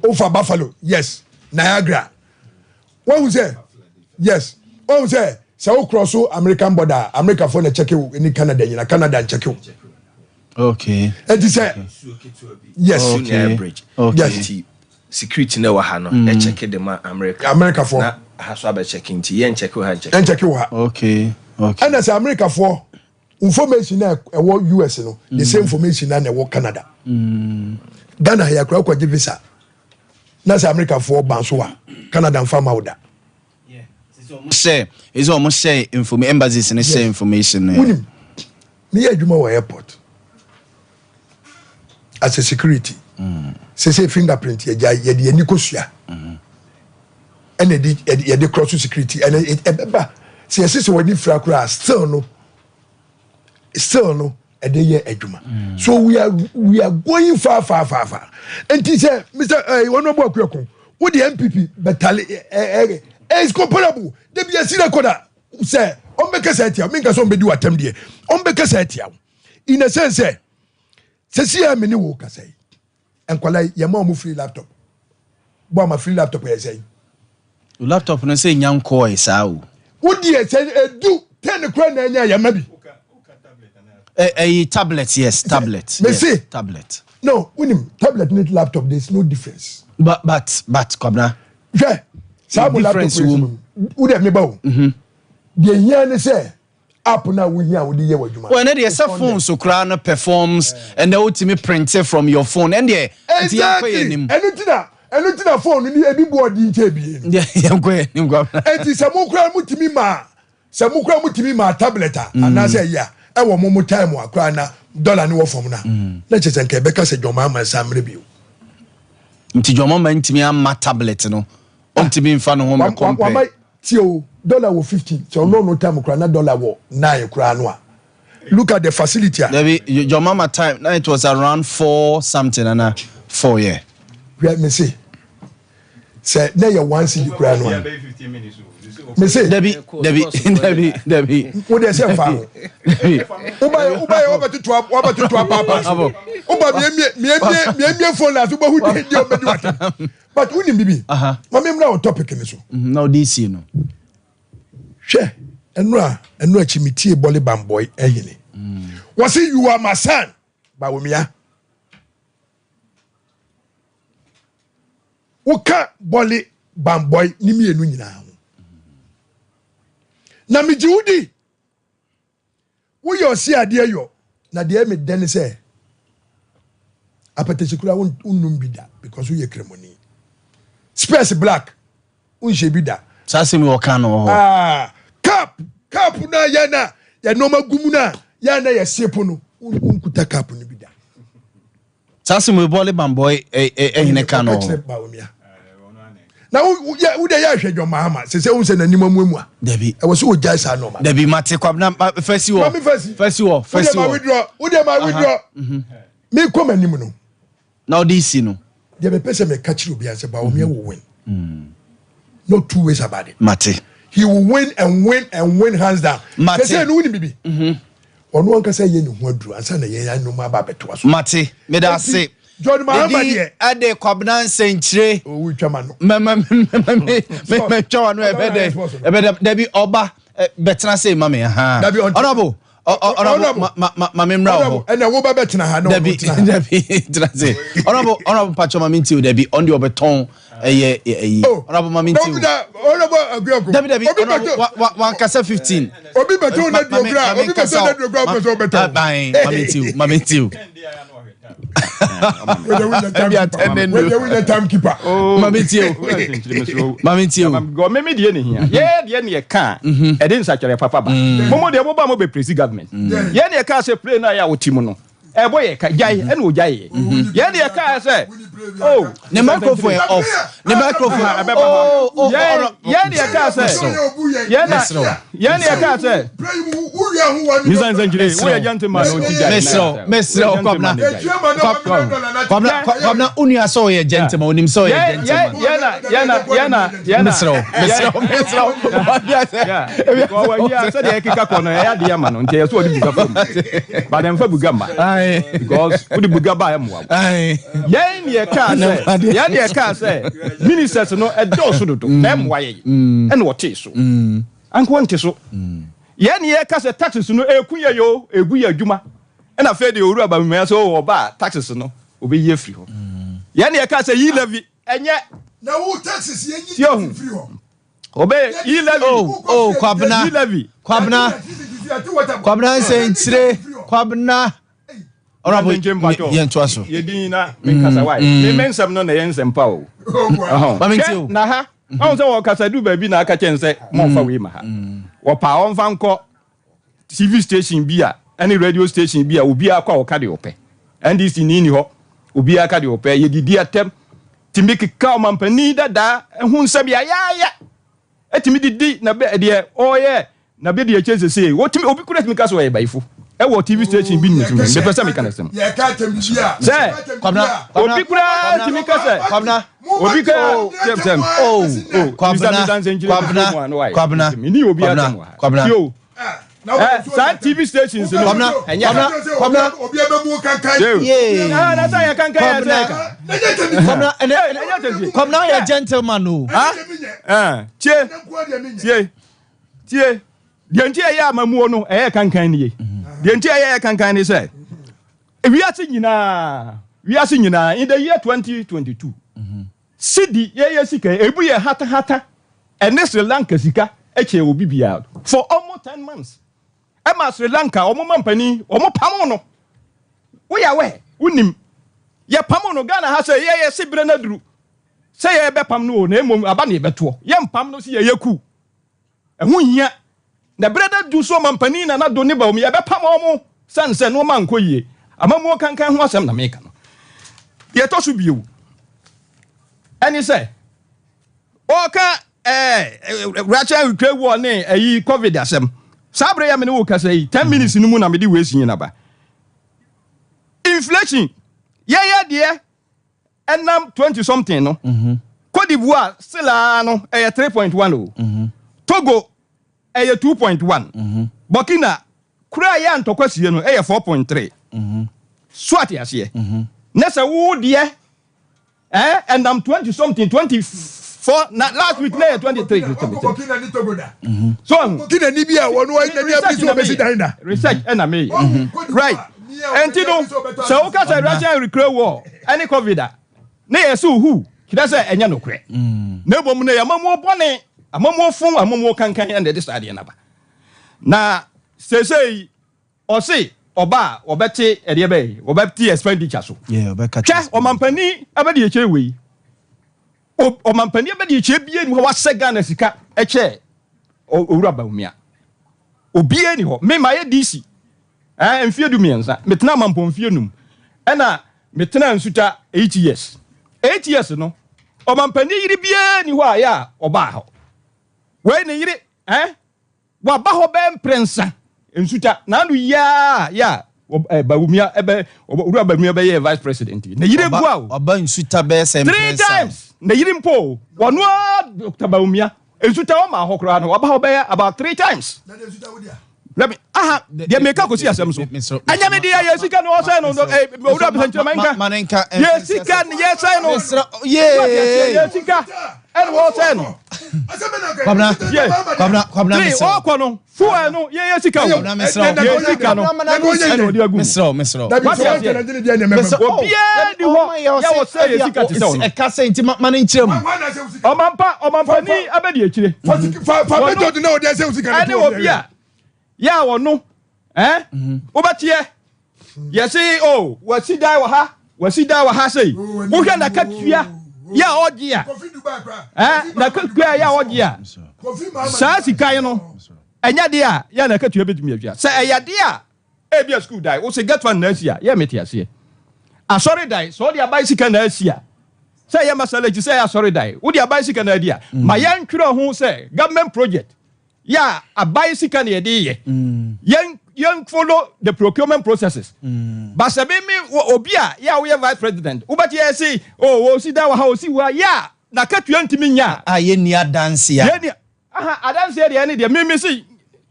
ofa Buffalo, yes, Niagara. Wɔn sɛ yes, wɔn sɛ sɛ o cross so American border, America fo na check wo ni Canada nyina Canada n check wo. Eti sɛ yes. Okay. Yes. Security na ɛwɔ ha no ɛkyɛke de ma America. America fo. Na ha so abɛkyɛke nti yɛn nkyɛke wɔ ha nkyɛke. Ɛnkyɛke wɔ ha. Ɛna sɛ America foɔ information na ɛwɔ US no, the same information na ɛwɔ Canada. Ghana yɛ akora kɔgye visa na sɛ America foɔ ban so a, Canada nfa ma wo da. Hyɛ ɛsɛ ɔmo hyɛ information embassies ne hyɛ information no. Wonim meyɛ adwuma wɔ airport as a security. Mm. Sese fingerprint yɛgya yɛde yɛn kosua. Ɛna yɛde yɛde cross security ɛna ɛbɛba sɛ yɛsɛ sɛ wɔde fira koraa still no still no ɛde yɛ adwuma mm. So we are going far, far, far, far. Nti sɛ Mr ɛɛ wɔn ɔbɔ akuyako wo de NPP bɛtale ɛɛ ɛɛ is comparable debi esi record a sɛ ɔn bɛ kasa ɛtia mi nkasa ɔn bɛ di wa tɛm deɛ ɔn bɛ kasa ɛtia in a sense sɛ si yɛ mi ni wo kasa yi nkɔla yi yɛ ma ɔmo free laptop bɔ ama free laptop yɛ sɛ yi. Laptop no sɛ nya nkɔɔ saa o. Wo deɛ sɛ edu 10 kura na ɛnya yɛ ma bi. Ɛyi tablet, yes, tablet. Mese. Yes, tablet. No, wunim tablet ne laptop, there is no difference. But Kwabena. Hwɛ saa mo laptop Difference yi mu wo deɛ meba o. Deɛ hia ne sɛ app na wohia a wode yɛ w'adwuma. Well, ɛnɛ deɛ sɛ phone so koraa no performs ɛnɛ wotumi print from your phone ɛn deɛ nti yɛnkɔ yɛ anim. Ɛno ti na phone ni ebi bu ɔdi nkyɛn ebien. Yɛnkɔ yɛ anim, Kwabena. Eti sɛ mo kura mo tumi ma tablet a anaasɛ ɛyi a ɛwɔ mo time a kura na dollar ni wɔ fam na kyerɛ sɛ nka ɛbɛka sɛ John Mahama nsa mmerɛ bio. Nti John Mahama ntumi ama tablet no, ɔntumi nfa ne ho mɛ compare. Wama tie o, dollar wɔ 15 sɛ ɔno time kura na dollar wɔ 9 kura no a, look at the facility a. Dabi, John Mahama time na it was around four something ana four, yeah. Hwɛ, me se sɛ ne yɛ 1 cedi kura no a, me se. Dabi, dabi, dabi, dabi. Wo de sɛ nfa ho wobayɛ wobayɛ wabɛtoto apaapa so woba miemie miemie miemie phone la so wobɛhu de deɛ ɔbɛdi watam, but wonim bibi ma memmra wo topic ne so. Na ɔde sie no. Hwɛ, ɛno akyi metie Bɔle Bambɔe ahene wɔse you are my son Bawumia. Woka Bɔle Bambɔe ne mmienu nyinaa ho na megye wo di woyɛ ɔse adeɛ yɔ na deɛ medɛ ne sɛ apɛtɛsi kura wonnum bi da because woyɛ kremoni spurs black wonhyɛ bi da. Saa asɛm yi ɔka no wɔ hɔ. Ah, cap na yɛ na yɛ nneɛma gu mu na yɛ na yɛ sepo no, wonkuta cap no bi da. Saa asɛm yi Bɔle Bambɔe ɛhene ka no wɔ hɔ. Kyerɛ Bawumia na wo wo de yɛ ahwɛ John Mahama sɛ wo sɛ n'anim amuamua. Dabi. Ɛwɔ sɛ wogyae saa nneɛma. Dabi, mate, Kwabena, fɛsi wɔ. Mami fɛsi. Fɛsi wɔ, fɛsi wode ma wɔ. withdraw, wode ma withdraw me kɔ m'anim no. Na ɔde si no. Deɛ mepɛ sɛ meka kyerɛ obiara sɛ Bawumia will win, no two ways about it. Mate. He will win and win and win hands down. Mate. Sɛ sɛ no wonim bibi ɔno ankasa yɛ ne ho aduru ansa na yɛn anom aba abɛtoa so. Mate, meda ase. John Mahama Medi deɛ ɛde Kwabena nsɛnkyire. Owu twa ma no. Mɛmɛmɛmɛtwa wa no ɛbɛ dɛ ɛbɛ dɛ. Dabi, ɔba bɛtena se ma me ha. Dabi, honourable, honourable, ma me mmra wɔ hɔ. Ɛnna wo ba bɛtena ha na Dabi ɔno tena ha. Dabi, tena se honourable, honourable patro, ma me nti o. Dabi, ɔno deɛ ɔbɛtɔn ɛyɛ ɛyi. Oh, Honourable, ma me nti o. Honourable Aguako. Dabi, dabi. Obi Honourable bɛtɔ wa wankasa 15. Obi bɛtɔ na duokura, obi bɛtɔ na duokura pɛ sɛ ɔbɛtɔ. Ma me nti o, ma me nti o. Ebi atɛnɛ no. Wei deɛ time keeper. Ma me nti o, ma me nti o. Meme deɛ ne hia yɛ deɛ ne yɛka a ɛde nsakyerɛ papa ba momo deɛ moba mo bɛpresi government yɛ ne yɛka sɛ plane no a yɛ a wote mu no ɛbɔ yɛ ka gyae ɛne ɔgyaeɛ yɛ ne yɛka sɛ oh Ne microphone yɛ off, ne microphone. Oh, yɛ ne yɛka sɛ yɛ na yɛ ne yɛka sɛ misa nsɛnkyerɛ woyɛ gentleman no nti gyae. Mesrɛ, mesrɛ, Kwabena, Kwabena, Kwabena, onua sɛ ɔyɛ gentleman, onim sɛ ɔyɛ gentleman. Yɛna yɛna yɛna yɛna. Mesrɛ, mesrɛ, mesrɛ. Wɔyi sɛdeɛ ɛkeka kɔ no ɛyɛ adeɛ ama no nti ɛyɛ sɛ ɔde buga fam but ɛmfa buga ma because wode buga ba ɛmmoa wo. Yɛn ne yɛkaa sɛ yɛn ne yɛkaa sɛ ministers no ɛdɔɔso dodo na ɛmmoa yɛn ɛna ɔtee so anka ɔnte so. Yɛn ne yɛka sɛ taxes no ɛku yɛ yo ɛgu yɛ adwuma ɛna afei deɛ owura Bawumia sɛ ɔwɔ ɔba a taxes no ɔbɛyi afiri hɔ. Yɛn ne yɛka sɛ yi levy ɛnyɛ Na wo taxes yɛ nyi Tie hu. firi hɔ. Ɔbɛ yi levy. Oh, Kwabena. Yi levy. Kwabena, Kwabena nsɛnkyire, Kwabena, honourable, yɛn toa so. Yɛdin na menkasa wae me nsɛm no na ɛyɛ nsɛm pa o. Mame ntie o. Na ha. Ɔhu sɛ wɔkasa du baabi na aka kyɛn sɛ mɔmfa wei ma ha. Wɔpa ɔmfa nkɔ TV station bi a ɛne radio station bi a obiara kɔ a ɔka deɛ ɔpɛ. NDC ni ni hɔ, obiara ka deɛ ɔpɛ. Yɛdidi atɛm, tumi keka ɔmampanin dadaa ho nsɛm yayaaya. Ɛtumi didi na bɛ deɛ ɔyɛ na bɛ deɛ kyɛ sese. Wɔtumi obi kura tumi ka sɛ ɔyɛ bayifo ɛwɔ TV station bi nim mepɛ sɛ meka no sɛm sɛ obi kura tumi ka sɛ obi ka sɛm sɛm oh kwabena kwabena kwabena meni obi asɛm wɔ ha yo Eh, saa tv stations no kwabena kwabena kwabena obi ebe mu kankan yee ah na sɛ yɛ kankan yɛ sɛ ka kwabena ɛnɛ kwabena yɛ gentleman o ah eh tie tie tie deɛ nti ɛyɛ amamuo no ɛyɛ kankan nie deɛ nti ɛyɛ kankan ne sɛ wiase nyinaa wiase nyinaa in the year 2022 sidi yɛyɛ sika ebu yɛ hatahata ɛne Sri Lanka sika ɛkyɛ obi biara for almost 10 months. Ɛma Sri Lanka ɔmo ma mpanin ɔmo pam no. Woyɛ awɛ wonim yɛ pam no Ghana ha sɛ yɛyɛ se berɛ no aduru sɛ yɛbɛpam no o, na mmom aba ne yɛbɛtoɔ yɛmpam no sɛ yɛyɛ ku ɛho hia na berɛ no adu so ɔma mpanin na nado ne ba om yɛbɛpam ɔmo sane sɛ nnoɔma nkɔ yie. Amammuo kankan ho asɛm na meka no. Deɛ ɛtɔ so bio ɛne sɛ ɔka Russia Ukraine war ne ɛyi COVID asɛm. Saa berɛ yɛ me ne wo kasa yi, 10 minutes no mu na mede wei si nyina ba. Inflation yɛyɛ deɛ ɛnam 20 something no, Cote d'Ivoire still no ɛyɛ 3.1 o, Togo ɛyɛ 2.1, Burkina kura yɛ antɔkwa sie no ɛyɛ 4.3. So ate aseɛ na sɛ wo deɛ ɛnam 20 something, 24, na last week na yɛ 23. Burkina ne Togo da. So ahu Burkina ni bi a wɔn n'ani abiri sɛ ɔbɛsi dan da. Research ɛna meyɛ, right? Ɛnti no sɛ woka sɛ Russia and Ukraine war ɛne COVID a ne yɛ sɛ ohu kyerɛ sɛ ɛnyɛ nokorɛ, na mmom no yɛ amamuo bɔne, amamuo fon, amamuo kankan ɛna ɛde saa adeɛ no aba. Na seesei ɔse ɔba a wɔbɛte ɛdeɛ bɛyɛ wɔbɛte expenditure so. Hwɛ, ɔmampanin abɛde akyire wei, ɔmampanin abɛde akyire bie ni hɔ wasɛ Ghana sika ɛkyɛ owura Bawumia. Obiara ni hɔ. Me ma yɛ DC mfie 13, metena Amampɔ mfie 5, ɛna metena Nsuta 8 years. 8 years no, ɔmampanin yere biara ni hɔ a yɛ a ɔbaa hɔ. Wei ne yere waba hɔ bɛɛ mprɛnsa Nsuta n'ano yiaa yɛ a Bawumia ɛbɛ owura Bawumia bɛyɛ vice president ne yere gu a o. Ɔba Nsuta bɛyɛ sɛ three mprɛnsa. times ne yere mpo o, wɔno a Dr Bawumia Nsuta ɔma hɔ koraa no waba hɔ bɛyɛ about three times. Let me aha deɛ meka kɔsi asɛm so. Ɛnyɛ me deɛ, yɛ sika no ɔsɛe no. Owura bisa nkyerɛ ma nka. Ma ne nka. Yɛ sika no yɛsɛe no. Mesrɛ yee. Yɛ sika ɛne wɔsɛe no. Kwabena. Kwabena, Kwabena. Three. Mesrɛ. Ɔkɔ no fuel no yɛyɛ sika o. Kwabena, mesrɛ. Yɛ sika no Kwabena. ɛna ɔde agu mu. Mesrɛ, mesrɛ. Wate aseɛ? Obiara ni hɔ yɛ wɔ sɛ yɛ sika te sɛ ɔno. Ɛka sɛ nti ma ne nkyerɛ mu. Ɔmampa ɔmampani abɛdi akyire. Fa method na ɔde ɛsɛ osika. Ɛne obi a yɛ a ɔno wobɛteɛ yɛse o wasi dan wɔ ha, wasi dan wɔ ha sei. Wohwɛ n'akatua yɛ a ɔgye a n'akatua yɛ a ɔgye a, saa sika yi no ɛnyɛ deɛ a yɛ n'akatua bɛtumi atua. Sɛ ɛyɛ deɛ a ebi a school dan wosɛ get one na asi a yɛ mete aseɛ. Asɔre dan sɛ ɔde aban sika na asi a, sɛ ɛyɛ masalakyi, sɛ ɛyɛ asɔre dan wode aban sika na adi a, ma yɛntwerɛ ho sɛ government project yɛ a aban sika na yɛde yɛ. Yɛn follow the procurement processes. But sɛ me obi a yɛ a woyɛ vice president wobɛte yɛ se o osi dan wɔ ha, osi wɔ ha yɛ a n'akatua ntumi nya. A yɛnni adanse a. Yɛnni aha adanseɛ deɛ, ɛne deɛ me se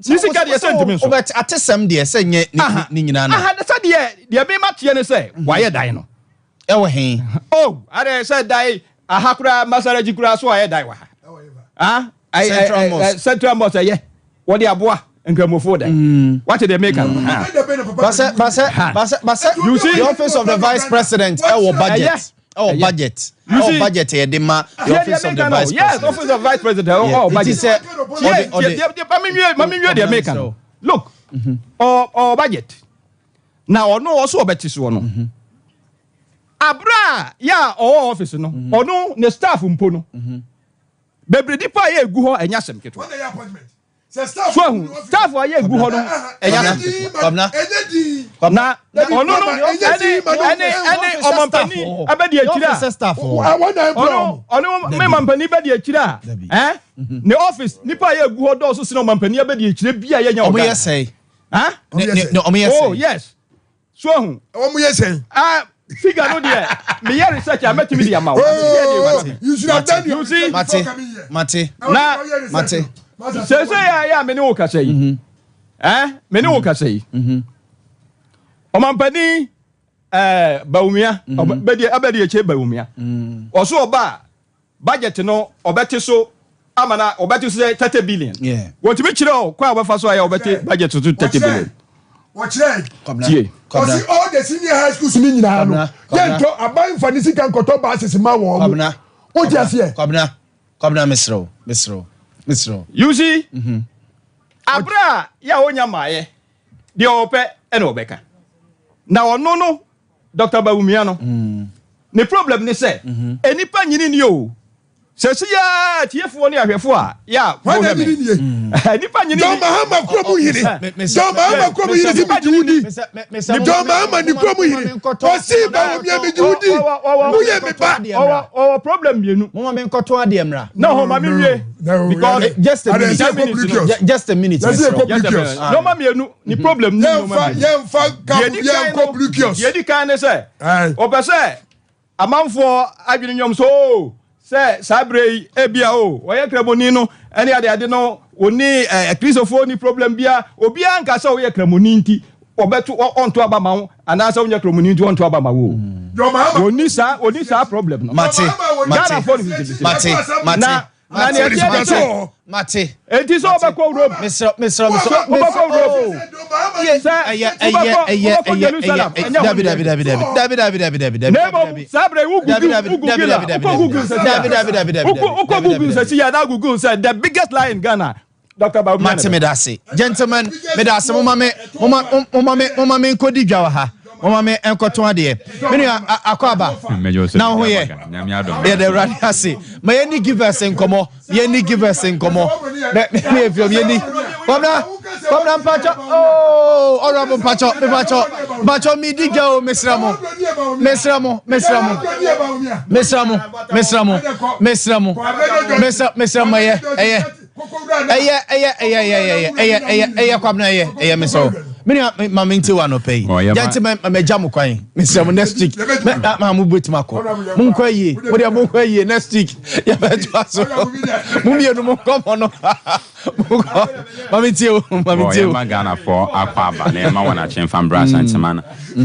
ne sika deɛ sɛ ntumi nso. Wobɛte atesɛm deɛ sɛ nyɛ ne nyinaa na. Aha sɛ deɛ me ma teɛ ne sɛ wayɛ dan no. Ɛwɔ he? Oh, ade sɛ dan aha koraa masaraji koraa so ayɛ dan wɔ ha. Ah, Central Mosque. Central Mosque ɛyɛ wɔde aboa nkramofo dan. Wate deɛ meka no? Basɛ basɛ basɛ basɛ. You see? The office of the vice president ɛwɔ budget. Ɛwɔ budget. Ɛwɔ budget yɛ de ma the office of the vice yes president. Office of vice president ɛwɔ Nti budget. sɛ ɔde ɔde. Mami nwie deɛ meka no. Look, ɔ budget na ɔno ɔso ɔbɛte soɔ no. Abira a yɛ a ɔwɔ office no, ɔno ne staff mpo no. Bebree nipa a yɛ egu hɔ ɛnyɛ asɛm ketewa. So ahu staff a yɛ egu hɔ no ɛnyɛ asɛm ketewa. Na ɔno no ɛne ɛne ɛne ɔmampanin abɛdi akyire a ɔno ɔno me mampanin bɛdi akyire a ɛn ne office nipa a yɛ egu hɔ dɔɔso sene ɔmampanin abɛdi akyire bi a yɛnyɛ ɔmo yɛ sɛn? Ɔmo yɛ sɛn? Oh yes. So ahu. Wɔn yɛ sɛn? Ah, figure no deɛ, meyɛ research a mɛtumi de ama wo. Oh, you should have done your research Mate, mate, na mate. Sese yɛ ayɛ a me ne wo kasa yi. Mhm. Eh, me ne wo kasa yi. Mhm. Ɔmampanin eh, Bawumia, mhm. bɛdi abɛdi akyire Bawumia. Ɔso ɔba a Budget no ɔbɛte so ama na ɔbɛte so sɛ 30 billion. Wɔtumi kyerɛ o kwan a wɔbɛfa so ayɛ ɔbɛte budget so 30 billion. Wɔkyerɛ. Tie. Ɔsi all the senior high schools ni nyinaa no yɛntɔ aban nfa ne sika nkɔtɔ buses ma wɔn mo. O ti aseɛ. Kwabena Kwabena mesrɛ wo mesrɛ wo mesrɛ wo. You see, mhm. abere a yɛ a onya maayɛ deɛ ɔpɛ ɛna ɔbɛka na ɔno no Doctor Bawumia no ne problem ne sɛ nnipa nyini ni o. Sɛsi ya atiefoɔ ne ahwɛfoɔ a yɛ a mohwɛ me. Nnipa nyini ni. John Mahama kuro mu hene. John Mahama kuro mu hene si mi gye di. John Mahama ni kuro mu hene. Ɔsi Bawumia mi gye di. Mo yɛ mi ba. Ɔwɔ problem mmienu. Mo ma mi nkɔtɔ adeɛ mra. Na ɔhɔ ma mi wie. Because just a minute. Just a minute. Nneɛma mmienu. Ne problem ne nneɛma mmienu. Yɛnfa kapo yɛnkɔ Blukios. Deɛ edi kan ne sɛ, ɔpɛ sɛ amanfoɔ adwene nyɔm so oo sɛ saa berɛ yi ebia o ɔyɛ kramoni no ɛne ade ade no ɔni ɛɛ kristofoɔ ni problem bia obiara nka sɛ ɔyɛ kramoni nti ɔbɛto ɔnto aba ma wo anaasɛ wonyɛ kramoni nti ɔnto aba ma wo ɔni saa ɔni saa problem no mate mate Ghanafoɔ no mate mate na Na nea ɛteɛ ne sɛ, mate. Enti sɛ wobɛkɔ Rome, mesrɛ mesrɛ mesrɛ wobɛkɔ Rome, sɛ wobɛkɔ wobɛkɔ Jerusalem, ɛnyɛ hɔ dabi dabi dabi dabi dabi dabi dabi dabi dabi. Na mmom saa berɛ yi wo Google wo Google a wokɔ Google sɛsi dabi dabi dabi dabi wokɔ Google sɛsi a na Google sɛ the biggest lie in Ghana. Dr. Bawumia. Mate me da ase. Gentlemen, me da ase. Moma me moma moma me moma me nkɔdi dwa wɔ ha. Moma me nkɔtɔn adeɛ. Me nua akɔ aba. Na wo ho yɛ. Yɛda Awurade ase. Ma yɛnni givers nkɔmmɔ. Yɛnni givers nkɔmmɔ. Mɛ me me efiom yɛnni. Kwabena Kwabena mpatsɔ ooo honorable mpatsɔ mpatsɔ mpatsɔ mi di dwa o mesrɛ mo mesrɛ mo mesrɛ mo mesrɛ mo mesrɛ mo mesrɛ mo mesrɛ mesrɛ mo ɛyɛ ɛyɛ ɛyɛ ɛyɛ ɛyɛ ɛyɛ ɛyɛ ɛyɛ ɛyɛ ɛyɛ kwabena ɛyɛ ɛyɛ mesrɛ wo me nua ma me nti wa nɔpɛ yi gyante ma ma gya mo kwan mesrɛ mo next week mɛ ma mo bɛtumi akɔ mo nkɔ ayie mo deɛ mo nkɔ ayie next week yɛbɛtoa so mo mmienu mo nkɔmmɔ no mo nkɔ ma me ntie o ma me ntie o. Yɛma Ghanafoɔ akɔ aba na yɛma wɔn akyemfa mbra Asantema no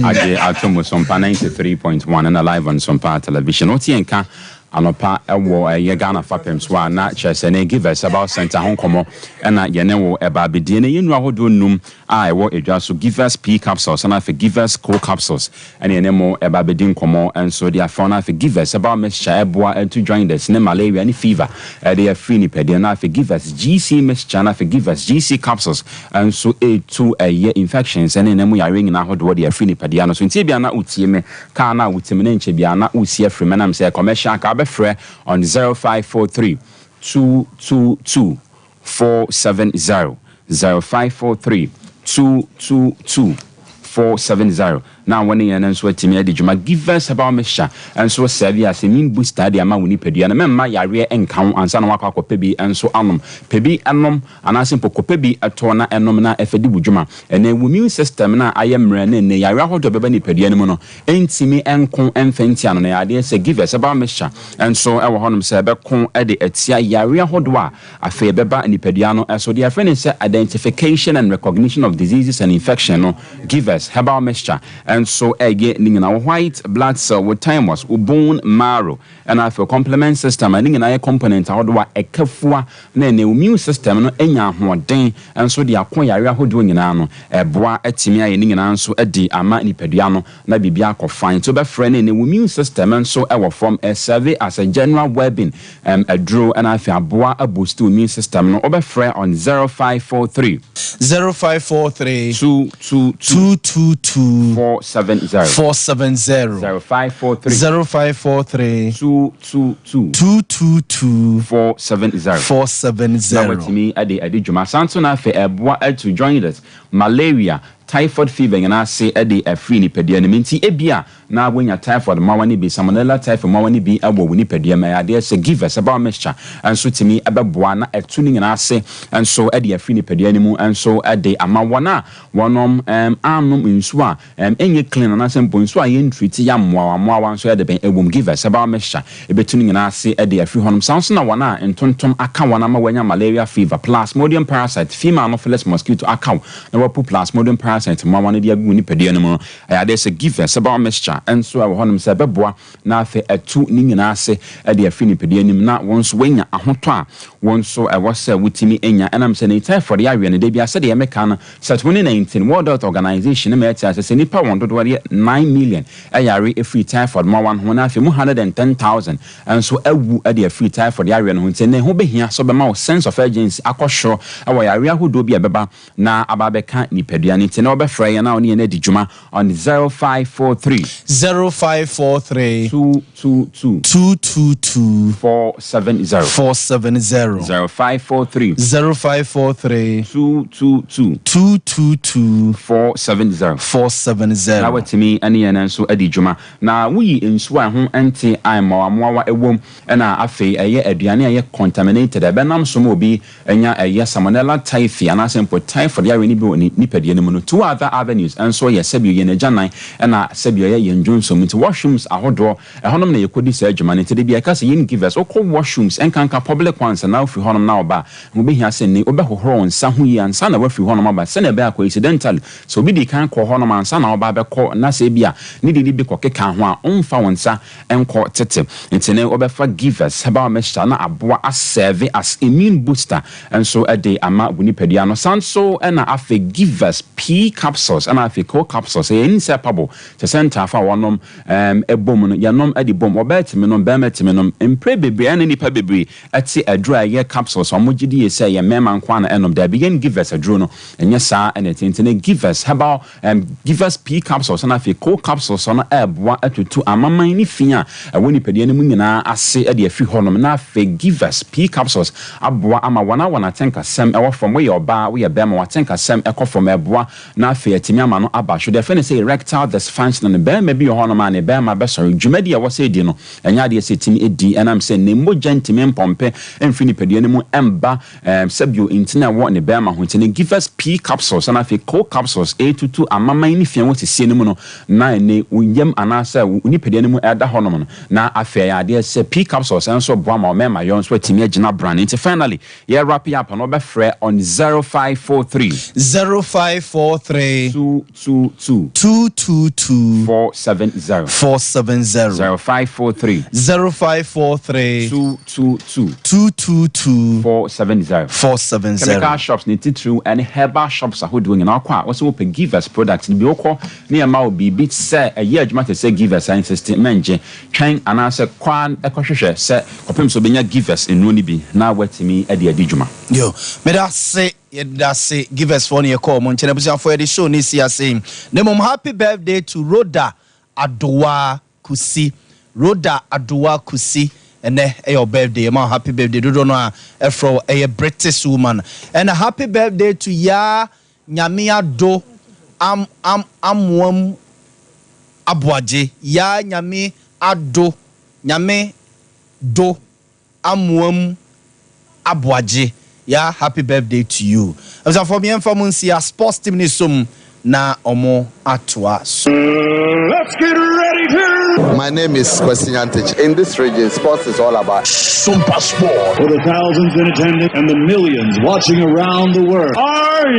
agye ato mu Sompa 93.1 ɛna live on Sompa Television. Wote yɛn nka Anɔpa wɔ ɛyɛ Ghana fapem so a na kyerɛ sɛ ne Givers Herbal Centre ho nkɔmmɔ na yɛne wo ɛba abɛdie. Ɛnɛ yɛn nnuro ahodoɔ nnum a ɛwɔ edwa so, Givers P Capsules ɛna afei Givers Co Capsules ɛna yɛne mo ɛba abɛdi nkɔmmɔ nso de afa ho na afei Givers Herbal Mixture ɛboa ɛtu jaundice ne malaria ne fever ɛde afiri nipadua na afei Givers GC Mixture na afei Givers GC Capsules nso ɛtu ɛyɛ infections ɛne ɛnam mu yareɛ nyinaa ahodoɔ de afiri nipadua no so. Nti ebia na wotie me Car no a wote mu no nkyɛ biara na wosi afiri mu ɛnam sɛ commercial car wobɛfrɛ on 0543 222 470, 0543 222 470 na wo ne yɛn nso atumi adi dwuma. Givers Herbal Mixture nso serve as immune booster de ama wo nipadua no. Mɛmma yareɛ nka wo ansa na woakɔ akɔpɛ bi nso anom. Pɛ bi nom Anaasɛ mpo kɔpɛ bi tɔ na nom na fa di wo dwuma. Ɛnnɛ, wo immune system no a ayɛ mmerɛ na ɛnnɛ yareɛ ahodoɔ a ɛbɛba nipadua no mu no ntumi nko mfa ntia no. Na ɛyɛ adeɛ sɛ Givers herbal mixture nso wɔ hɔnom sɛ ɛbɛko de atia yareɛ ahodoɔ a afei ɛbɛba nipadua no so. Deɛ yɛfrɛ no sɛ identification and recognition of diseases and infection no, Givers herbal mixture nso yɛ ne nyinaa. Wo white blood cell, wo thymus, wo bone marrow, Ɛna afei complement system a ne nyinaa yɛ component ahodoɔ a ɛka fua na ɛnɛ wo immune system no anya ahoɔden nso de ako yareɛ ahodoɔ nyinaa no, ɛboa atumi ayɛ ne nyinaa nso adi ama nipadua no na biribi akɔ fine. Nti wobɛfrɛ no ɛnɛ wo immune system nso wɔ fam, ɛ serve as a general wellbeing aduro ɛna afei aboa a boost wo immune system no. Wobɛfrɛ on 0543. 0543 222. 222 470. 470. 0543 0543 222 222 470. 470. Na watumi de adi dwuma. San so na afei ɛboa atu jaundice, malaria, typhoid fever nyinaa ase de afiri nipadua no mu. Nti ebia na woanya typhoid mmoawa no bi, Salmonella typhi mmoawa no bi wɔ wo nipadua mu. Ɛyɛ adeɛ sɛ Givers herbal mixture nso tumi bɛboa na atu ne nyinaa ase nso de afiri nipadua no mu nso de ama wɔn a wɔnom annom nsuo a ɛnyɛ clean anaasɛ mpo nsuo a yɛntreat yɛ mmoawa mmoawa nso de bɛn wɔ mu. Givers herbal mixture bɛtu ne nyinaa ase de afiri hɔnom. Saa nso na wɔn a ntontom aka wɔn ama wɔanya malaria fever, plasmodium parasite, female anopheles mosquito aka wo na wɔapu plasmodium parasite mmoawa no de agu wo nipadua no mu no, ɛyɛ adeɛ sɛ Givers herbal mixture nso wɔ hɔnom sɛ ɛbɛboa na afei atu ne nyinaa ase de afiri nipadua no mu na wo nso woanya ahotɔ a wo nso ɛwɔ sɛ wotumi nya. Ɛnam sɛ ne typhoid yareɛ no, da biara sɛdeɛ meka no, sɛ 2019 World Health Organization no ma ɛte ase sɛ nnipa wɔn dodoɔ yɛ 9 million yare firi typhoid mmoawa no ho na afei mu 110,000 nso awu de afiri typhoid yareɛ no ho nti, ɛnnɛ ɛho bɛhia sɛ wobɛma wo sense of urgency akɔ soro wɔ yareɛ ahodoɔ bi a ɛbɛba na aba abɛka nipadua no nti na wɔbɛfrɛ yɛn na wɔne yɛn adi dwuma on 0543. 0543. 222. 222. 470. 470. 0543. 0543. 222. 222. 470. 470. Na watumi ne yɛn nso adi dwuma. Na woyi nsuo a ɛho nte a mmoawammoawa wom na afei ɛyɛ aduane a ɛyɛ contaminated a ɛbɛnam so ma obi anya ɛyɛ Salmonella typhi anaasɛ mpo typhoid yareɛ no bi wɔ ne nipadua no mu no. Two other avenues nso yɛ sɛbio yɛn agyanan ɛna sɛbio ɛyɛ yɛn dwonsɔ mu. Nti washrooms ahodoɔ, ɛhɔnom na yɛkɔdi saa adwuma no. Nti da biara yɛka sɛ yɛn givers, wokɔ washrooms ɛnkanka public ones anaa wofiri hɔnom na woba a, ɛho bɛhia sɛ nnɛ wobɛhohoro wo nsa ho yie ansa na woafiri hɔnom aba sɛdeɛ ɛbɛyɛ a coincidentally sɛ obi dii kan kɔɔ hɔnom ansa na woba abɛkɔ na sɛ ebia ne deɛ no bi kɔkeka ho a, womfa wo nsa nkɔ tete. Nti ne wɔbɛfa Givers herbal mixture na aboa asɛɛve as immune booster nso de ama wo nipadua no. San nso na afei Givers pea capsules ɛna afei co capsules ɛyɛ inseparable te sɛ ntaafo a wɔnom bɔ mu no, yɛnom de bom. Ɔbaa tumi nom, barima tumi nom. Mprɛ bebree ɛna nnipa bebree te aduro a ɛyɛ capsules a wɔgye die sɛ ɛyɛ mmarima nko ara na ɛnom. Daabi, yɛn Givers aduro no ɛnyɛ saa na ɛte. Nti ne Givers herbal Givers pea capsules na afei co capsules no ɛreboa atutu amaman ne fi a ɛwɔ nipadua no mu nyinaa ase de afiri hɔnom. Na afei Givers pea capsules aboa ama wɔn a wɔn atenkasɛm wɔ fam, woyɛ ɔbaa, woyɛ barima, w'atenkasɛm kɔ fam, ɛboa na afei atumi ama no aba. So deɛ yɛfrɛ no sɛ erectile dysfunction no, barima bi wɔ hɔnom a ne barima bɛsɔre, dwumadi a ɛwɔ sɛ ɛdi no, ɛnyɛ adeɛ sɛ ɛtumi di ɛnam sɛ ne mogya ntumi mpɔmpe mfiri nipadua no mu mba sɛbio ntini a ɛwɔ ne bɛrima ho nti no, Givers pea capsules ɛna afei co capsules ɛretutu amaman ne fia wɔ sisie no mu no na ɛne wo yam anaasɛ wo nipadua no mu ɛda hɔnom no na afei ɛyɛ adeɛ sɛ pea capsules nso boa ma ɔmɛɛma yɔ nso atumi agyina brane. Nti finally yɛ wrap up no wobɛfrɛ on 0543. 0543. 222. 222. 470. 470. 0543. 0543. 222. 222. 470. 470. Chemical shops ne titiriw ne herbal shops ahodoɔ nyinaa wokɔ a wosɛ wopɛ Givers product no bi wokɔ ne yɛma wo biribi sɛ ɛyɛ adwuma te sɛ Givers a insist mɛngye twɛn anaasɛ kɔ ara kɔhwehwɛ sɛ kɔpem sɛ wobɛnya Givers nnuro no bi na woatumi de adi dwuma. Yo, meda ase, yɛda ase Givers foɔ no yɛkɔɔ ɔmo nkyɛn. Abusuafoɔ yɛde show no si ase na mmom happy birthday to Rhoda Adowa Kusi. Rhoda Adowa Kusi, ɛnɛ ɛyɛ wo birthday, yɛma wo happy birthday. Dodoɔ no a ɛfrɛ wo ɛyɛ British woman. Ɛna happy birthday to Yaa Nyame Ado Am Am Amoam Aboagye. Yaa Nyame Ado Nyame Do Amoam Aboagye. Yaa happy birthday to you. Abusuafoɔ meɛmfa mo nsi a sports team ne som na ɔmo atoa so. Let's get ready to. My name is Kwesi Nyantakyi. In this region, sports is all about. Sompa Sport. For the thousands in attendance and the millions watching around the world. Are